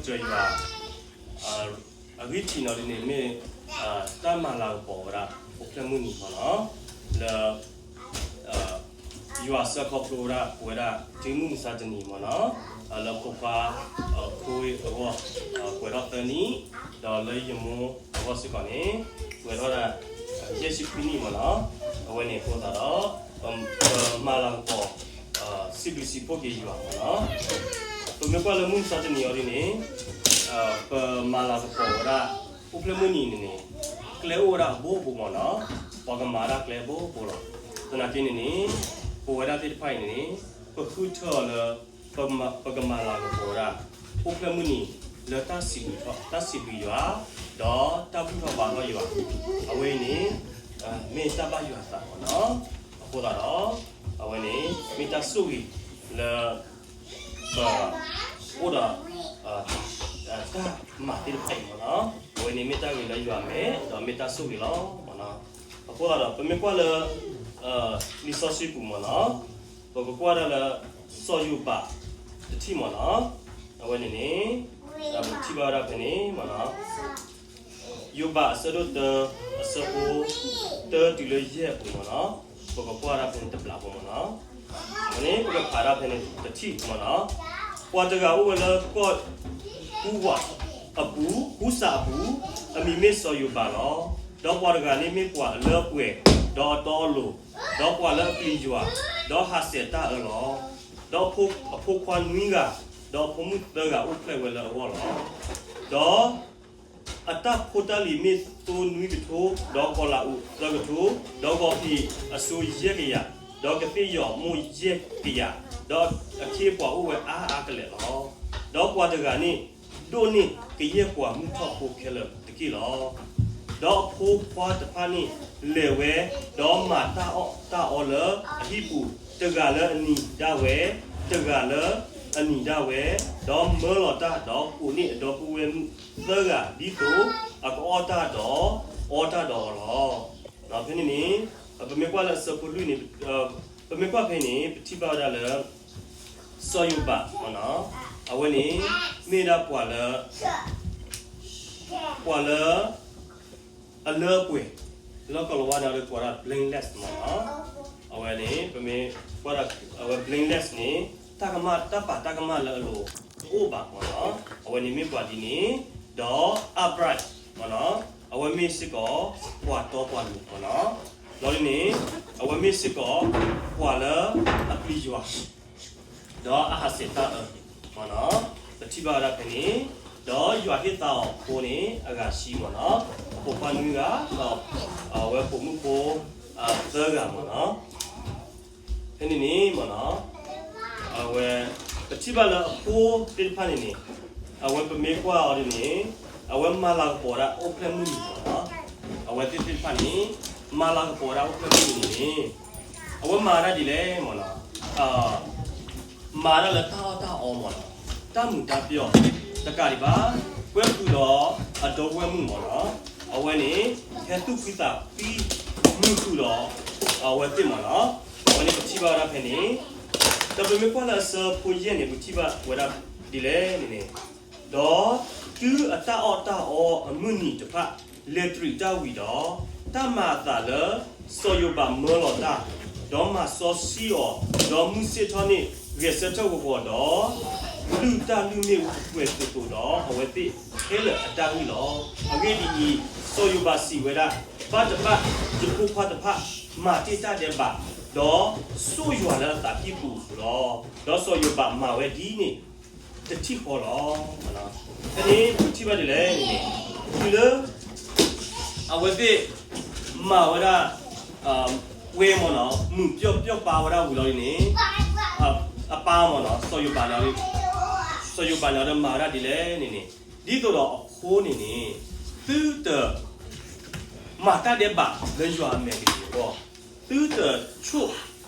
စၢၤယွၤ အဂံၢ်ထံးနီၤဒ်န့ၣ် မ့ၢ်တၢ်မၤလၤကပီၤဝဲဒၣ် အိၣ်ဖျဲၣ်မုၢ်နံၤမ့ၢ်နီၤ, လၢ ယွၤဆှၢခီဖျိဝဲဒၣ် ပဝဲဒၣ် တုၤမုၢ်မဆါတနံၤမ့ၢ်နီၤ, လၢဖိခွါ ဖိအဂီၢ် ပှဲၤထီၣ်သၢနံၣ်, ဒီးလၢယမိၢ်အဂီၢ်စ့ၢ်ကီးန့ၣ် ပှဲၤထီၣ်ဒၣ် ယဲၢ်ဆံခွံနံၣ်မ့ၢ်နီၤ, အဝဲန့ၣ်အဃိသတးဒီး ပမၤလၤကပီၤ စံးဘျုးစံးဖှိၣ်က့ၤယွၤမ့ၢ်နီၤ, ပမ့ၢ်ကွၢ်လၢမုၢ်မဆါတနံၤအံၤဒ်န့ၣ် ပမၤလၤကပီၤဝဲဒၣ် အိၣ်ဖျဲၣ်မုၢ်နံၤန့ၣ်န့ၣ် ကျဲအိၣ်ဝဲဒၣ်အဘိဘိမ့ၢ်နီၤ, ပှၤကမၤဒၣ်ကျဲအဘိဘိလီၤ, သနာ်က့န့ၣ်န့ၣ် ပဝဲဒၣ်သ့ၣ်တဖၣ်အံၤန့ၣ်န့ၣ် ပဃုထၢအီၤလၢ ပကမၤလၤကပီၤဝဲဒၣ် အိၣ်ဖျဲၣ်မုၢ်နံၤ လၢတၢ်စံးဘျုးထီၣ် တၢ်စံးဘျုးယွၤ ဒီးတၢ်ဘူၣ်ထီၣ်ဘါထီၣ်ယွၤ, အဝဲအံၤန့ၣ် မ့ၢ်တၢ်ဘၣ်ယွၤအသးမ့ၢ်နီၤ, အဃိသတးဒီး အဝဲန့ၣ် မ့ၢ်တၢ်ဆိၣ်ဂ့ၤလၢ ပ အိၣ်ဒီး တၢ်မၤသ့ၣ်တဖၣ်အံၤမ့ၢ်နီၤ, အဝဲန့ၣ်မ့ၢ်တၢ်ဂ့ၤလၢယွၤမဲာ် ဒီးမ့ၢ်တၢ်ဆိၣ်ဂ့ၤလီၤမ့ၢ်နီၤ, အဃိသတးဒီး ပမ့ၢ်ကွၢ်လၢ လံာ်စီဆှံပူၤမ့ၢ်နီၤ, ပကကွၢ်ဒၣ်လၢ စီၤယိၤဘး တထံၣ်မ့ၢ်နီၤ, အဝဲန့ၣ်န့ၣ် ပထံၣ်ဘၣ်ဝဲဒၣ်ဖဲန့ၣ်မ့ၢ်နီၤ ယိၤဘးအဆၢဒိၣ်တၢ အဆၢဖိ တၢတုၤလၢယဲၢ်အပူၤမ့ၢ်နီၤ, ပကကွၢ်ဒၣ်ဖဲန့ၣ်တဘျီဖိမ့ၢ်နီၤ, အန့ၣ် ပကဖးဒၣ်ဖဲန့ၣ်တထံၣ်မ့ၢ်နီၤ, ပှၤတဂၤအိၣ်ဝဲလၢကီၢ်ဟူဝးအပူၤ, ဟူစးအပူၤ, အမံၤမ့ၢ်စီၤယိၤဘးလီၤ. ဒီးပှၤတဂၤန့ၣ်မ့ၢ်ပှၤအလၢအပှဲၤ, ဒီးအတီအလိၤ, ဒီးပှၤလၢအပျံၤယွၤ, ဒီးဟးဆှဲးတၢ်အၢလီၤ. ဒီးအဖိခွါနွံဂၤ, ဒီးအဖိမုၣ်သၢဂၤအိၣ်ဖျဲၣ်ဝဲလၢအဂီၢ်လီၤ. ဒီး အတၢ်ဖိတၢ်လံၤမ့ၢ်သိနွံကထိ, ဒီးကီၤလၤအူးသၢကထိ, ဒီးဂီၤဖံးအစိယဲၢ်ကယၤ, ဒီးကသ့ၣ်ယီၤမိၢ်ယဲၢ်ကယၤ, ဒီးအခ့အပှၤအိၣ်ဝဲအါအါကလဲာ်လီၤ. ဒီးပှၤတဂၤန့ၣ် ဒိးန့ၢ်ကယဲၢ်ပှၤမုၢ်ထီၣ်ဖိခဲလၢာ်တက့ၢ်လီၤ. ဒီးအဖိခွါတဖၣ်န့ၣ် လဲၤဝဲ, ဒီးမၤတၢ်အီၣ်တၢ်အီလၢအဟံၣ်ပူၤ, တဂၤလၢအနံၤဒၣ်ဝဲ, တဂၤလၢအနံၤဒၣ်ဝဲ, ဒီးမၢလီၤတၢ်, ဒီးကိးန့ၢ်အဒီပုၢ်ဝဲၢ်မုၣ်သၢဂၤ ဒ်သိးအကအီၣ်တၢ်ဒီး အီတၢ်ဒီးအီၤလီၤ. ဖဲန့ၣ်န့ၣ် ပမ့ၢ်ကွၢ်လၢအဆၢဖိလွံၢ်န့ၣ်, ပမ့ၢ်ကွၢ်ဖဲန့ၣ် ပထံၣ်ဘၣ်ဝဲဒၣ်လၢ စီၤယိၤဘး, အဝဲန့ၣ် မ့ၢ်ဒၣ်ပှၤလၢ ပှၤလၢ အလၢအပှဲၤ, လၢကီၢ်လၤဝါန့ၣ်ဒီးကိးဝဲဒၣ် blameless မ့ၢ်နီၤ, အဝဲန့ၣ် ပမ့ၢ်ကွၢ်ဒၣ် အဝဲ blameless န့ၣ် တၢ်ကမၣ် တၢ်ပာ်တၢ်ကမၣ်လၢအလိၤတအိၣ်ဘၣ်မ့ၢ်နီၤ, အဝဲန့ၣ်မ့ၢ်ပှၤဒ်န့ၣ်, ဒီး upright မ့ၢ်နီၤ, အဝဲမ့ၢ်စ့ၢ်ကီး ပှၤတီပှၤလိၤမ့ၢ်နီၤ, လီၤဒ်န့ၣ် အဝဲမ့ၢ်စ့ၢ်ကီး ပှၤလၢအပျံၤယွၤ ဒီးအဟးဆှဲးတၢ်အၢမ့ၢ်နီၤ, ပထံၣ်ဘၣ်ဝဲဒၣ်ဖဲန့ၣ်, ဒီးယွၤဟ့ၣ်သါအီၤဖိန့ၣ် အဂၤဆံမ့ၢ်နီၤ, အဖိခွါနွံဂၤ ဒီးအဝဲပိာ်မုၣ်ဖိသၢဂၤမ့ၢ်နီၤ, ဖဲန့ၣ်န့ၣ်မ့ၢ်နီၤ, အဝဲ ပထံၣ်ဘၣ်လၢအဖိသ့ၣ်တဖၣ်န့ၣ်န့ၣ်, အဝဲပမ့ၢ်ကွၢ်အီၤဒ်န့ၣ်, အဝဲမၤလၤကပီၤဒၣ်အိၣ်ဖျဲၣ်မုၢ်နံၤမ့ၢ်နီၤ, အဝဲသ့ၣ်သ့ၣ်တဖၣ်န့ၣ် မၤလၤကပီၤဒၣ်အိၣ်ဖျဲၣ်မုၢ်နံၤန့ၣ်န့ၣ်, အဝဲမၤဒၣ်ဒ်လဲၣ်မ့ၢ်နီၤ, မၤဒၣ်လၢတၢ်အီၣ်တၢ်အီမ့ၢ်နီၤ, တၢ်မုာ်တၢ်ပျီၢ်တကးဒံးဘၣ်, ကွဲဃုာ်ဒီးအဒီပုၢ်ဝဲၢ်မုၣ်မ့ၢ်နီၤ, အဝဲန့ၣ် ဟဲသူၣ်ဖှံသးဖှံမုာ်ဃုာ်ဒီး အဝဲသ့ၣ်မ့ၢ်နီၤ, အဝဲန့ၣ်ပထံၣ်ဘၣ်ဝဲဒၣ်ဖဲန့ၣ်, ဒီးပမ့ၢ်ကွၢ်လၢအဆၢဖိယဲၢ်န့ၣ် ပထံၣ်ဘၣ်ဝဲဒၣ်ဒ်လဲၣ်န့ၣ်န့ၣ်, ဒီးတုၤအတၢ်အီၣ်တၢ်အီအမုၢ်နံၤတဖၣ် လဲၤတရံးတၢ်ဝံၤဒီး, တၢ်မၤအသးလၢစီၤယိၤဘးမၢလီၤတၢ်, ဒီးမၤစီဆှံအီၤ, ဒီးမုၢ်ဆ့ၣ်ထီၣ်န့ၣ် ဂဲၤဆၢထၢၣ်ဂီၤဂီၤဒီး လုၢ်တၢ်လုၢ်မ့ၣ်အူအသွဲၣ်သိးသိးဒီး အဝဲသ့ၣ်ခဲလၢာ်အတၢ်ဂံၢ်လီၤ. အဂ့ၢ်ဒ်အံၤ, စီၤယိၤဘးစံးဝဲဒၣ်, ဘၣ်တဘၣ်ယဖိခွါတဖၣ် မၤတ့ၢ်တၢ်ဒဲးဘး, ဒီးဆိၣ်ယွၤလၢအသးကံၢ်ပူၤလီၤ. ဒီးစီၤယိၤဘးမၤဝဲဒ်န့ၣ်တထံၣ်ဃီလီၤ. ဖဲန့ၣ်ပထံၣ်ဘၣ်ဒ်လဲၣ်န့ၣ်, တုၤလၢ အဝဲသ့ၣ်မၤဝဲဒၣ် ဝဲမ့ၢ်နီၤ မုာ်ပျီၢ်ပျီၢ်ပာ်ဝဲဒၣ်ဝံၤလီၤဒ်န့ၣ်, အပၢ်မ့ၢ်နီၤ စီၤယိၤဘးန့ၣ်, စီၤယိၤဘးန့ၣ်ဒီးမၤဝဲဒၣ်ဒ်လဲၣ်န့ၣ်န့ၣ်, ဒ်သိးဒီးအဖိန့ၣ်န့ၣ်, သုတ မၤတၢ်ဒဲးဘးလၢယွၤအမဲာ်တဂ့ၤအဂီၢ်, သုတဆိၣ်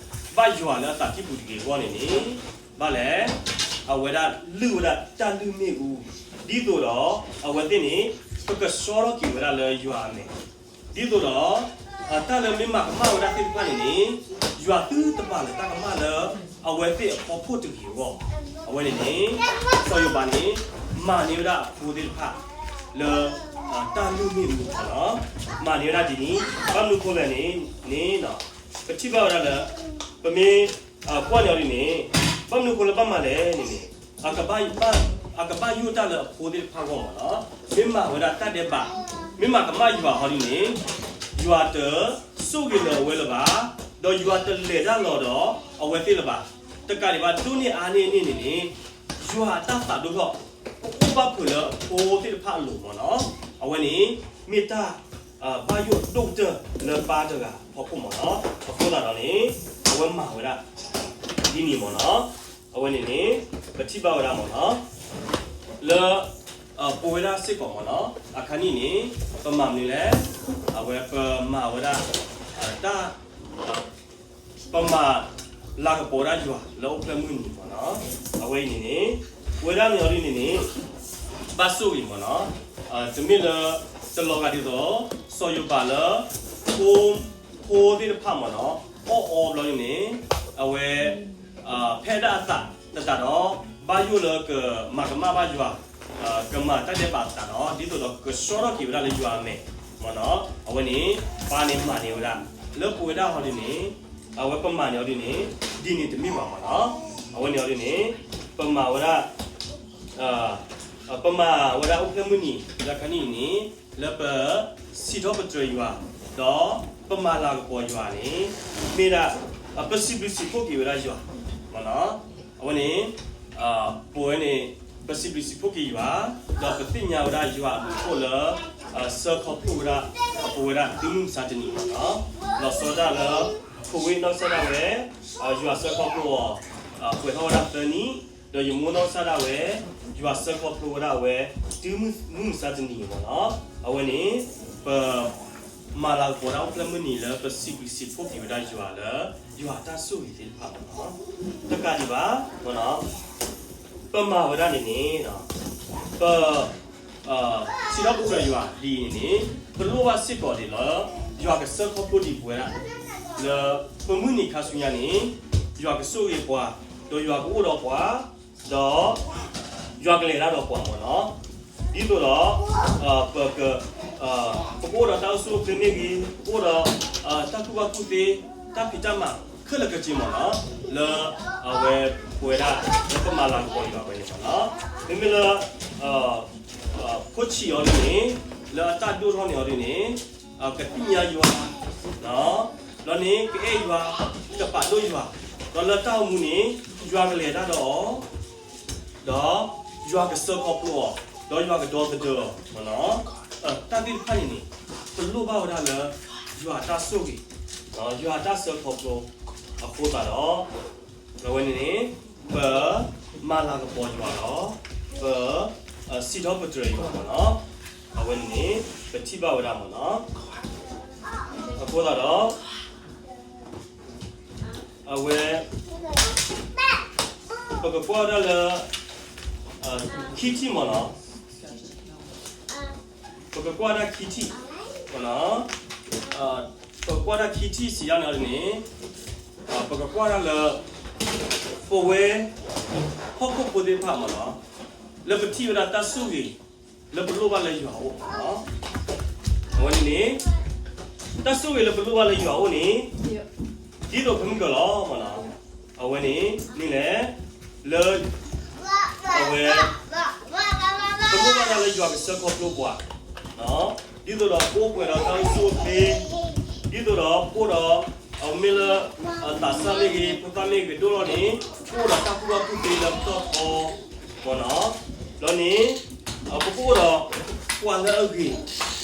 ဘၣ်ယွၤလၢအသးကံၢ်ပူၤတဂ့ၤအဂီၢ်န့ၣ်န့ၣ်, ဘၣ်လဲၣ်, အဝဲဒၣ်လုၢ်ဝဲဒၣ်တၢ်လုၢ်မ့ၣ်အူ, ဒ်သိးဒီးအဝဲသ့ၣ်န့ၣ် ပကဆှီထီၣ်က့ၤဝဲဒၣ်လၢယွၤအမဲာ်, ဒ်သိးဒီး တၢ်လၢမ့ၢ်မၤကမၣ်ဝဲဒၣ်သ့ၣ်တဖၣ်န့ၣ်န့ၣ်, ယွၤသုတပာ်လၢတၢ်ကမၣ်လၢအဝဲသ့ၣ်အဖီခိၣ်တဂ့ၤအဂီၢ်, အဝဲန့ၣ်န့ၣ် စီၤယိၤဘးန့ၣ် မၤန့ၢ်ဝဲဒၣ်အဖိသ့ၣ်တဖၣ်လၢ တၢ်လုၢ်မ့ၣ်အူန့ၣ်လီၤ. မၤန့ၢ်ဝဲဒၣ်ဒ်န့ၣ် ဘၣ်မနုၤအဃိလဲၣ်န့ၣ် န့ၣ် ပထံၣ်ဘၣ်ဝဲဒၣ်လၢ ပမ့ၢ်ကွၢ်န့ၢ်အီၤဒ်န့ၣ် ဘၣ်မနုၤအဃိလၢဘၣ်မၤလဲၣ်န့ၣ်န့ၣ် အကဘၣ်ယိၣ်တၢ်လၢအဖိသ့ၣ်တဖၣ်အဂီၢ်မ့ၢ်လီၤ. မ့ၢ်မၤဝဲဒၣ်တၢ်ဒဲးဘး မ့ၢ်မၤကမၣ်ယွၤဟီဒ်န့ၣ် ယွၤတဆိၣ်ဂ့ၤလၢအဝဲလၢၤဘၣ်, ဒီးယွၤတလဲၤတၢ်လီၤဒီးအဝဲသ့ၣ်လၢၤဘၣ်. တကးဒံးဘၣ် ဒိၣ်န့ၢ်အါန့ၢ်န့ၣ်န့ၣ်န့ၣ် ယွၤအတၢ်သးဒိၣ်ထီၣ် ကအိၣ်ဘၣ်ဖုးလၢအဖိသ့ၣ်တဖၣ်အလိၤမ့ၢ်လီၤ. အဝဲန့ၣ် မ့ၢ်တၢ် ဘၣ်ယိၣ်ဒိၣ်ကတၢၢ်လၢပၢ်တဂၤအဖီခိၣ်မ့ၢ်လီၤ. အဃိသတးဒီးန့ၣ် အဝဲမၤဝဲဒၣ် ဒ်န့ၣ်မ့ၢ်လီၤ. အဝဲန့ၣ်န့ၣ် ပထံၣ်ဘၣ်ဝဲဒၣ်မ့ၢ်လီၤ. လၢ ပဝဲဒၣ်စ့ၢ်ကီးမ့ၢ်လီၤ အခါနံၣ်န့ၣ် ပမၤမနုၤလဲၣ်. အဝဲပမၤဝဲဒၣ် တၢ် ပမၤလၤကပီၤဒၣ်ယွၤလၢအိၣ်ဖျဲၣ်မုၢ်နံၤမ့ၢ်လီၤ. အဝဲအံၤန့ၣ်န့ၣ် ပဝဲဒၣ်န့ၣ်အီၤဒ်န့ၣ်န့ၣ် ဘၣ်ဆိၣ်ဂ့ၤမ့ၢ်လီၤ. တမ့ၢ်လၢ တလီၤဂာ်ဒ်သိး စီၤယိၤဘးလၢ ဖိ ဖိသ့ၣ်တဖၣ်မ့ၢ်လီၤ အီၣ်အီဘျီန့ၣ်န့ၣ် အဝဲ ဖဲဒၣ်အသးသတးဒီး ဘၣ်ယိၣ်လၢကမၤကမၣ်ဘၣ်ယွၤ ကမၤတၢ်ဒဲးဘးသတးဒီး ဒ်သိးဒီးကဆှီထီၣ်က့ၤဝဲဒၣ်လၢယွၤအမဲာ်မ့ၢ်လီၤ. အဝဲန့ၣ် ပၢ်န့ၣ်မၤန့ၢ်ဝဲဒၣ် လၢပဝဲဒၣ်ဟီဒ်န့ၣ် အဝဲပမၤန့ၢ်အီၤဒ်န့ၣ် ဒ်န့ၣ်တမ့ၢ်ဘၣ်မ့ၢ်လီၤ. အဝဲန့ၣ်အီၤဒ်န့ၣ် ပမၤဝဲဒၣ် ပမၤဝဲဒၣ်အိၣ်ဖျဲၣ်မုၢ်နံၤ လၢခါနံၣ်အံၤန့ၣ် လၢပစံးထီၣ်ပတြၢၤယွၤ ဒီးပမၤလၤကပီၤယွၤန့ၣ် မ့ၢ်ဒၣ် ပစံးဘျုးစံးဖှိၣ်က့ၤဝဲဒၣ်ယွၤမ့ၢ်လီၤ. အဝဲန့ၣ် ပဝဲန့ၣ် ပစံးဘျုးစံးဖှိၣ်က့ၤယွၤ ဒီးပသ့ၣ်ညါဝဲဒၣ်ယွၤအဘျုးအဖှိၣ်လၢ ဆှၢခီဖျိဝဲဒၣ် ပဝဲဒၣ်တုၤမုၢ်မဆါတနံၤမ့ၢ်လီၤ. လီၤဆီဒၣ်တၢ်လၢ ဖိဝ့ၢ်နီၢ်ကစၢ်ဒၣ်ဝဲ ယွၤဆှၢခီဖျိအီၤ ပှဲၤထီၣ်ဝဲဒၣ်သၢနံၣ် ဒီးယမိၢ်နီၢ်ကစၢ်ဒၣ်ဝဲ ယွၤဆှၢခီဖျိဝဲဒၣ်အဝဲ တုၤမုၢ်မဆါတနံၤမ့ၢ်လီၤ. အဝဲန့ၣ် ပ မၤလၤကပီၤဒၣ်အိၣ်ဖျဲၣ်မုၢ်နံၤလၢပစံးဘျုးစံးဖှိၣ်က့ၤဝဲဒၣ်ယွၤလၢ ယွၤအတၢ်ဆိၣ်ဂ့ၤသ့ၣ်တဖၣ်မ့ၢ်လီၤ. တကးဒံးဘၣ် ပမၤဝဲဒၣ်န့ၣ်န့ၣ် ပ စံးထီၣ်ပတြၢၤယွၤဒ်အံၤန့ၣ်န့ၣ် ပလိၣ်ဘၣ်စ့ၢ်ကီးဒ်လၢ ယွၤကဆှၢခီဖျိဒံးပဝဲဒၣ် လၢပမုၢ်နံၤခါဆူညါန့ၣ် ယွၤကဆိၣ်ဂ့ၤပှၤ ဒီးယွၤကအိၣ်ဒီးပှၤ ဒီး ယွၤကလဲၤတၢ်ဒီးပှၤမ့ၢ်လီၤ. ဒ်သိးဒီး ပက ပကအိၣ်ဒီးတၢ်အိၣ်ဆူၣ်အိၣ်ချ့မ့ၢ်ဂ့ၤ, ပကအိၣ်ဒီး တၢ်ကူၣ်ဘၣ်ကူၣ်သ့, တၢ်ဖံးတၢ်မၤခဲလၢာ်ခဲဆ့မ့ၢ်လီၤ. လၢ အဝဲ ပဝဲဒၣ် လၢပမၤလၤကပီၤယွၤဝဲန့ၣ်မ့ၢ်လီၤ. မ့မ့ၢ်လၢ ဖိဆံးအီၤဒ်န့ၣ် လၢအတၢ်ဒိၣ်ထီၣ်န့ၢ်အီၤဒ်န့ၣ် ကသ့ၣ်ညါယွၤ လီၤန့ၣ် ကအဲၣ်ယွၤ ကပာ်ဒိၣ်ယွၤ ဒီးလၢတၢ်အိၣ်မူန့ၣ် ယွၤကလဲၤတၢ်ဒီးအီၤ ဒီး ယွၤကဆှၢခီဖျိအီၤ ဒီးယွၤကဒီသဒၢအီၤမ့ၢ်လီၤ. တၢ်သ့ၣ်တဖၣ်န့ၣ်န့ၣ် ပလိၣ်ဘၣ်ဝဲဒၣ်လၢ ယွၤအတၢ်ဆိၣ်ဂ့ၤ ယွၤအတၢ်ဆှၢခီဖျိ အဃိသတးဒီး အဝဲန့ၣ်န့ၣ် ပ မၤလၤကပီၤယွၤလီၤ. ပ စံးထီၣ်ပတြၢၤယွၤမ့ၢ်လီၤ. အဝဲန့ၣ်န့ၣ် ပထံၣ်ဘၣ်ဝဲဒၣ်မ့ၢ်လီၤ. အဃိသတးဒီး အဝဲ ပကကွၢ်ဝဲဒၣ်လၢ ခံထံၣ်မ့ၢ်လီၤ. ပကကွၢ်ဒၣ်ခံထံၣ် ပကကွၢ်ဒၣ်ခံထံၣ်စံးဒ်န့ၣ်န့ၣ် ပကကွၢ်ဒၣ်လၢ ပဝဲ ဟီၣ်ခိၣ်ဖိသ့ၣ်တဖၣ်မ့ၢ်လီၤ. လၢပထံၣ်ဝဲဒၣ်တၢ်ဆိၣ်ဂ့ၤ လၢပလိၣ်ဘၣ်လၢယွၤအအိၣ်မ့ၢ်လီၤ. အဝဲန့ၣ်န့ၣ် တၢ်ဆိၣ်ဂ့ၤလၢပလိၣ်ဘၣ်လၢယွၤအအိၣ်န့ၣ် ဒ်သိးပမ့ၢ်ကလီၤမ့ၢ်လီၤ. အဝဲန့ၣ် မ့ၢ်လဲၣ် လၢ အဝဲ ပလိၣ်ဘၣ်တၢ်လၢယွၤကဆှၢခီဖျိပှၤ ဒ်သိးဒီးပအိၣ်ပှဲၤဒီးတၢ်အိၣ်ဆူၣ်အိၣ်ချ့ ဒ်သိးဒီးပအိၣ်ဒီး အမ့ၢ်လၢ သးစၢ်မ့ၢ်ဂ့ၤ ဖိသၣ်မ့ၢ်ဂ့ၤ ကဒိၣ်ထီၣ်န့ၣ် ပအိၣ်ဒီးတၢ်ကူၣ်ဘၣ်ကူၣ်သ့လၢပတီၢ်ထီ မ့ၢ်လီၤ. ဒီးန့ၣ် ပကအိၣ်ဒီး ပှၤလၢအဂ့ၤ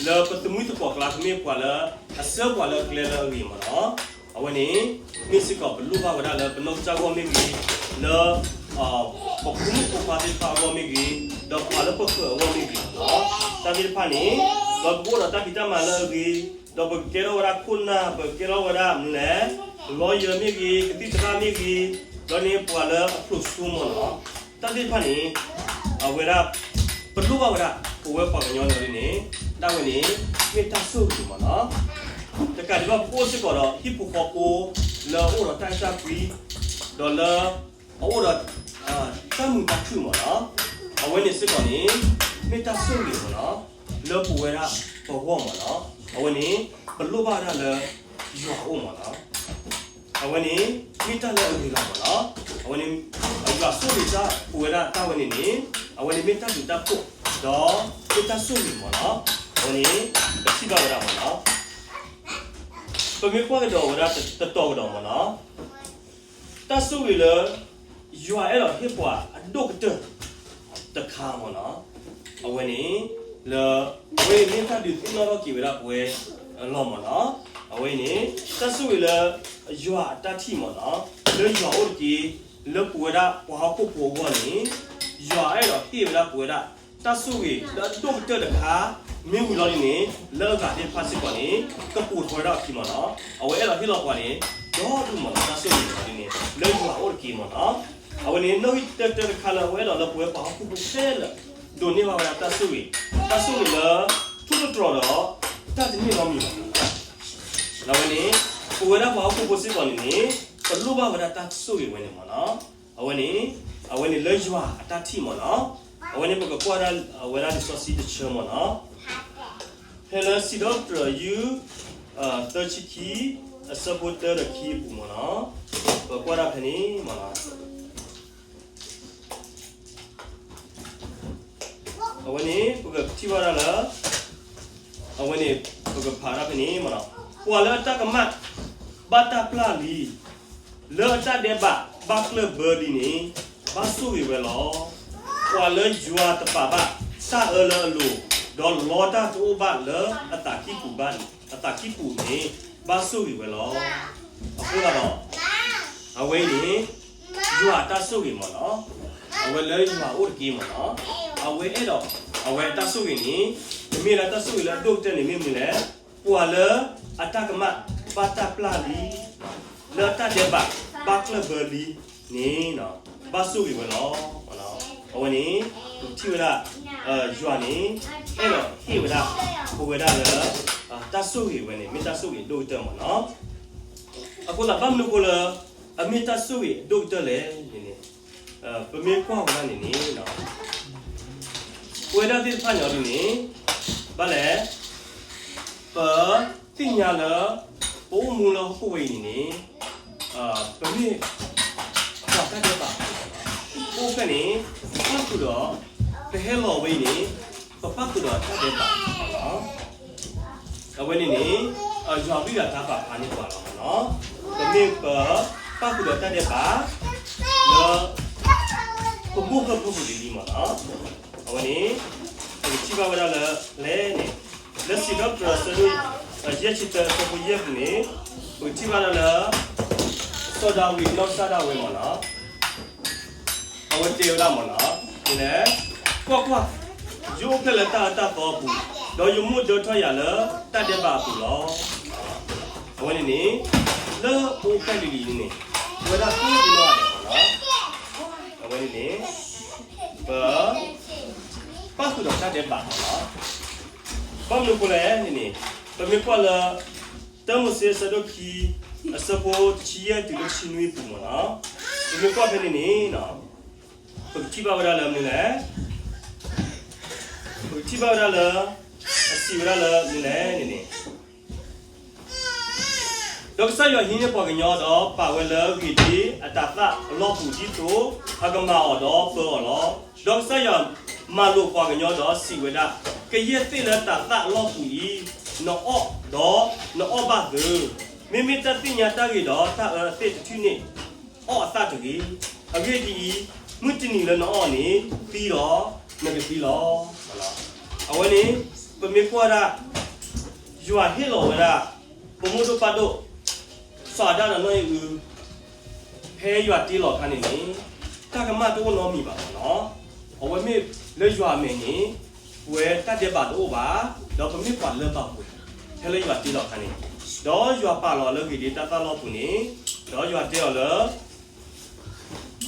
လၢပသမုၢ်သကိးကျါ ကမ့ၢ်ပှၤလၢ အဆှၢပှၤလၢကျဲလၢအဂ့ၤမ့ၢ်လီၤ. အဝဲန့ၣ် မ့ၢ်စ့ၢ်ကီးပလိၣ်ဘၣ်ဝဲဒၣ်လၢပနီၢ်ကစၢ်အဂီၢ်မ့ၢ်ဂ့ၤ, လၢ ပဖိမုၣ်ဖိခွါသ့ၣ်တဖၣ်အဂီၢ်မ့ၢ်ဂ့ၤ, ဒီးပှၤလၢပဃၢၤအဂီၢ်မ့ၢ်ဂ့ၤလီၤ. တၢ်သ့ၣ်တဖၣ်န့ၣ် ဒီးပကအိၣ်ဒီးတၢ်ဖံးတၢ်မၤလၢအဂ့ၤ, ဒီးပကကဲထီၣ်ဝဲဒၣ်ခိၣ်နၢ်, ပကကဲထီၣ်ဝဲဒၣ်မနုၤလဲၣ်, lawyer မ့ၢ်ဂ့ၤ, ကသံၣ်သရၣ်မ့ၢ်ဂ့ၤ, ဒီးန့ၣ်ပှၤလၢအဖျိးဆိမ့ၢ်လီၤ. တၢ်သ့ၣ်တဖၣ်န့ၣ် အဝဲဒၣ် ပလိၣ်ဘၣ်ဝဲဒၣ် ပဝဲပှၤကညီန့ၣ်န့ၣ် တၢ်ဝဲန့ၣ် မ့ၢ်တၢ်ဆိၣ်ဂ့ၤမ့ၢ်လီၤ. တကးဒံးဘၣ် ပအိၣ်စ့ၢ်ကီးဒီးဟံၣ်ဖိဃီဖိ လၢအအိၣ်ဒီးတၢ်အဲၣ်တၢ်ကွံ ဒီးလၢ အအိၣ်ဒီး တၢ်မုာ်တၢ်ခုၣ်မ့ၢ်လီၤ. အဝဲန့ၣ်စ့ၢ်ကီးန့ၣ် မ့ၢ်တၢ်ဆိၣ်ဂ့ၤမ့ၢ်နီၤ လၢပဝဲဒၣ်ပဂီၢ်မ့ၢ်နီၤ. အဝဲန့ၣ် ပလိၣ်ဘၣ်ဝဲဒၣ်လၢယွၤအအိၣ်မ့ၢ်နီၤ. အဝဲန့ၣ် မ့ၢ်တၢ်လၢအဂ့ၤလီၤမ့ၢ်နီၤ. အဝဲန့ၣ် ယွၤဆိၣ်ဂ့ၤတၢ်ပဝဲဒၣ်တၢ်ဝဲန့ၣ်န့ၣ် အဝဲန့ၣ်မ့ၢ်တၢ်ဘျုးတၢ်ဖှိၣ် ဒီးမ့ၢ်တၢ်ဆိၣ်ဂ့ၤမ့ၢ်နီၤ. အဝဲန့ၣ် ပထံၣ်ဘၣ်ဝဲဒၣ်မ့ၢ်နီၤ. ပမ့ၢ်ကွၢ်ကဒီးဝဲဒၣ်တတီၤကဒီးမ့ၢ်နီၤ. တၢ်ဆိၣ်ဂ့ၤလၢ ယွၤအဲၣ်ဒိးဟ့ၣ်ပှၤအဒိၣ်ကတၢၢ်တခါမ့ၢ်နီၤ. အဝဲန့ၣ် လၢ အဝဲအံၤမ့ၢ်တၢ်ဒုးသ့ၣ်နီၣ်ထီၣ်က့ၤဝဲဒၣ်ပဝဲအလီၢ်မ့ၢ်နီၤ. အဝဲအံၤန့ၣ် တၢ်ဆိၣ်ဂ့ၤလၢ ယွၤအတၢ်ထံၣ်မ့ၢ်နီၤ လၢယွၤအိၣ်တက့ၢ် လၢပဝဲဒၣ်ပှၤဟီၣ်ခိၣ်ဖိအဂီၢ်န့ၣ် ယွၤအဲၣ်ဒိးဟ့ၣ်ဝဲဒၣ်ပဝဲဒၣ် တၢ်ဆိၣ်ဂ့ၤလၢအဒိၣ်ကတၢၢ်တခါ မ့ၢ်ဝံၤလီၤဒ်န့ၣ် လၢအဂၤသ့ၣ်တဖၣ်စ့ၢ်ကီးန့ၣ် ကပိာ်ထီၣ်ဝဲဒၣ်အခံမ့ၢ်နီၤ. အဝဲအဲၣ်ဒိးဟ့ၣ်လီၤပှၤန့ၣ် ဒီဒူၣ်မ့ၢ်နီၤ တၢ်ဆိၣ်ဂ့ၤလီၤဒ်န့ၣ် လၢယွၤအိၣ်တက့ၢ်မ့ၢ်နီၤ. အဝဲန့ၣ်နီၣ်ဂံၢ်တၢတၢတခါလၢအဝဲအဲၣ်ဒိးလၢပဝဲပှၤဟီၣ်ခိၣ်ဖိခဲလၢာ် ဒိးန့ၢ်ဘၣ်ဝဲဒၣ်တၢ်ဆိၣ်ဂ့ၤ, တၢ်ဆိၣ်ဂ့ၤလၢ ထူးတတြီၤဒီး တၢ်တန့ၢ်နီတမံၤဘၣ်. အဝဲန့ၣ် ပဝဲဒၣ်ပှၤဟီၣ်ခိၣ်ဖိစ့ၢ်ကီးန့ၣ်န့ၣ် ပလိၣ်ဘၣ်ဝဲဒၣ်တၢ်ဆိၣ်ဂ့ၤဝဲန့ၣ်မ့ၢ်နီၤ. အဝဲန့ၣ် အဝဲန့ၣ်လၢယွၤအတၢ်ထံၣ်မ့ၢ်နီၤ. အဝဲန့ၣ်ပကကွၢ်ဒၣ်အဝဲဒၣ်လံာ်စီဆှံတဆၢမ့ၢ်နီၤ. ဖဲလၢစံးထီၣ်ပတြၢၤယုၢ် သၢဆံခံ အဆၢဖိတၢဒီးခံအပူၤမ့ၢ်နီၤ. ပကကွၢ်ဒၣ်ဖဲန့ၣ်မ့ၢ်နီၤ. အဝဲန့ၣ် ပကထံၣ်ဘၣ်ဒၣ်လၢ အဝဲန့ၣ် ပကဖးဒၣ်ဖဲန့ၣ်မ့ၢ်နီၤ. ပှၤလၢအတၢ်ကမၣ် ဘၣ်တၢ်ပျၢ်လံ လၢအတၢ်ဒဲးဘး ဘၣ်ကျၢၢ်ဘၢလံန့ၣ် ဘၣ်ဆိၣ်ဂ့ၤဝဲလီၤ. ပှၤလၢယွၤတပာ်ဘၣ် တၢ်အၢလၢအလိၤ, ဒီးလီတၢ်တအိၣ်ဘၣ်လၢအသးကံၢ်ပူၤဘၣ်, အသးကံၢ်ပူၤန့ၣ် ဘၣ်ဆိၣ်ဂ့ၤဝဲလီၤ. အဃိသတးဒီး အဝဲအံၤန့ၣ် ယွၤအတၢ်ဆိၣ်ဂ့ၤမ့ၢ်နီၤ. အဝဲလၢယွၤအိၣ်တက့ၢ်မ့ၢ်နီၤ. အဝဲအဲၣ်ဒိး အဝဲတၢ်ဆိၣ်ဂ့ၤန့ၣ် တမ့ၢ်လၢတၢ်ဆိၣ်ဂ့ၤလၢအဒိၣ်ကတၢၢ်န့ၣ်မ့ၢ်မနုၤလဲၣ်. ပှၤလၢအတၢ်ကမၣ် ဘၣ်တၢ်ပျၢ်လံ လၢအတၢ်ဒဲးဘး ဘၣ်ကျၢၢ်ဘၢလံန့ၣ် ဘၣ်ဆိၣ်ဂ့ၤဝဲလီၤ. အဝဲန့ၣ် ပကထံၣ်ဝဲဒၣ် ယွၤန့ၣ် အဲၣ်ဒိးဟ့ၣ်ဝဲဒၣ် ပဝဲဒၣ်လၢ တၢ်ဆိၣ်ဂ့ၤဝဲန့ၣ် မ့ၢ်တၢ်ဆိၣ်ဂ့ၤအဒိၣ်ကတၢၢ်မ့ၢ်နီၤ. အဃိသတး ဘၣ်မနုၤအဃိလၢ အမ့ၢ်တၢ်ဆိၣ်ဂ့ၤအဒိၣ်ကတၢၢ်လဲၣ်န့ၣ်န့ၣ် ပမ့ၢ်ကွၢ်ဝဲဒၣ်န့ၣ်န့ၣ် ပဝဲဒၣ်သ့ၣ်တဖၣ်န့ၣ်အီၤဒ်န့ၣ် ဘၣ်လဲၣ် ပသ့ၣ်ညါလၢ ပအိၣ်မူလၢဟီၣ်ခိၣ်ဝဲအံၤန့ၣ်န့ၣ် ပမ့ၢ်ပှၤတၢ်ဒဲးဘး ပအိၣ်ဖျဲၣ်န့ၣ် ပပၣ်ဃုာ်ဒီး ပဟဲလီၤဝဲအံၤန့ၣ် ပပၣ်ဃုာ်ဒီးတၢ်ဒဲးဘးလီၤ. အဝဲန့ၣ်န့ၣ် ယွၤဝံသးစူၤပာ်ဖျါန့ၢ်ပှၤလီၤမ့ၢ်နီၤ. ပမ့ၢ်ပပၣ်ဃုာ်ဒီးတၢ်ဒဲးဘး လၢ ပမိၢ်ပၢ်ဖိပူၤလံလံမ့ၢ်နီၤ. အဝဲန့ၣ် ပကထံၣ်ဘၣ်ဝဲဒၣ်လၢလဲၣ်န့ၣ် လၢစံးထီၣ်ပတြၢၤအဆၢဒိၣ် ယဲၢ်ဆံတၢအဆၢဖိယဲၢ်ပူၤန့ၣ် ပကထံၣ်ဘၣ်ဒၣ်လၢ စီၤဒၤဝံးနီၢ်ကစၢ်ဒၣ်ဝဲမ့ၢ်နီၤ အဝဲတဲဝဲဒၣ်မ့ၢ်နီၤ ဒ်လဲၣ်, ကွၢ်ကွၢ်, ယအိၣ်ဖျဲၣ်လၢတၢ်အၢတၢ်သီအပူၤ, ဒီးယမိၢ်ဒၢထီၣ်ယၤလၢတၢ်ဒဲးဘးအပူၤလီၤ. အဝဲန့ၣ်န့ၣ် လၢပအိၣ်ဖျဲၣ်လံၤလံၤန့ၣ်န့ၣ် ပဝဲဒၣ်ကိးဒံနီၢ်ဂၤဒဲးမ့ၢ်နီၤ, အဝဲန့ၣ်န့ၣ် ပ ပၣ်ဃုာ်ဒီးတၢ်ဒဲးဘးမ့ၢ်နီၤ. ဘၣ်မနုၤအဃိလဲၣ်န့ၣ်န့ၣ် ပမ့ၢ်ကွၢ်လၢ တၢမိၤၡ့အဆၢဒိၣ်ခံ အဆၢဖိတဆံယဲၢ်တုၤလၢတဆံနွံအပူၤမ့ၢ်နီၤ, ပမ့ၢ်ကွၢ်ဖဲန့ၣ်န့ၣ် ပကထံၣ်ဘၣ်ဝဲဒၣ်လၢမနုၤလဲၣ်, ပကထံၣ်ဘၣ်ဝဲဒၣ်လၢ အစံးဝဲဒၣ်လၢမနုၤလဲၣ်န့ၣ်န့ၣ် ဒီးကစၢ်ယွၤဟံးန့ၢ်ပှၤကညီဒီးပာ်ဝဲလၢဂ့ၢ်ဒ့အတၤသၣ်အလီၢ်ပူၤဒ်သိးအကမၤအီၤဒီးပၢအီၤလီၤ. ဒီးကစၢ်ယွၤမၤလိာ်ပှၤကညီဒီးစံးဝဲဒၣ်, ကယဲၢ်သ့ၣ်လၢတၤသၣ်အလီၢ်ပူၤအံၤ, နအီၣ်ဒီးနအီၣ်ဘၣ်သ့, မ့မ့ၢ်တၢ်သ့ၣ်ညါတၢ်ဂ့ၤဒီးတၢ်အၢသ့ၣ်တထူၣ်န့ၣ် အီၣ်အသၣ်တဂ့ၤ. အဂ့ၢ်ဒ်အံၤ, မုၢ်တနံၤလၢနအီၣ်န့ၣ် သံဒီးနကသံလီၤ. အဝဲန့ၣ် ပမ့ၢ်ကွၢ်ဒၣ် ယွၤဟ့ၣ်လီၤဝဲဒၣ် ပမိၢ်ဒိၣ်ပၢ်ဒိၣ် စီၤအၤဒၣ်ဒီးနီၢ်အံၣ်အု ဖဲယွၤတ့လီၤအခါန့ၣ်န့ၣ် တၢ်ကမၣ်တအိၣ်နီတမံၤဘၣ်မ့ၢ်နီၤ. အဝဲမ့ၢ်လၢယွၤအမဲာ်န့ၣ် ပဝဲတၢ်ဒဲးဘးတအိၣ်ဘၣ်, ဒီးပမ့ၢ်ပှၤလၢပှဲၤပူၤ ဖဲလၢယွၤတ့လီၤအခါန့ၣ်, ဒီးယွၤပာ်လီၤလၢဂ့ၢ်ဒ့တၤသၣ်လီၢ်ပူၤန့ၣ်, ဒီးယွၤတဲအီၤလၢ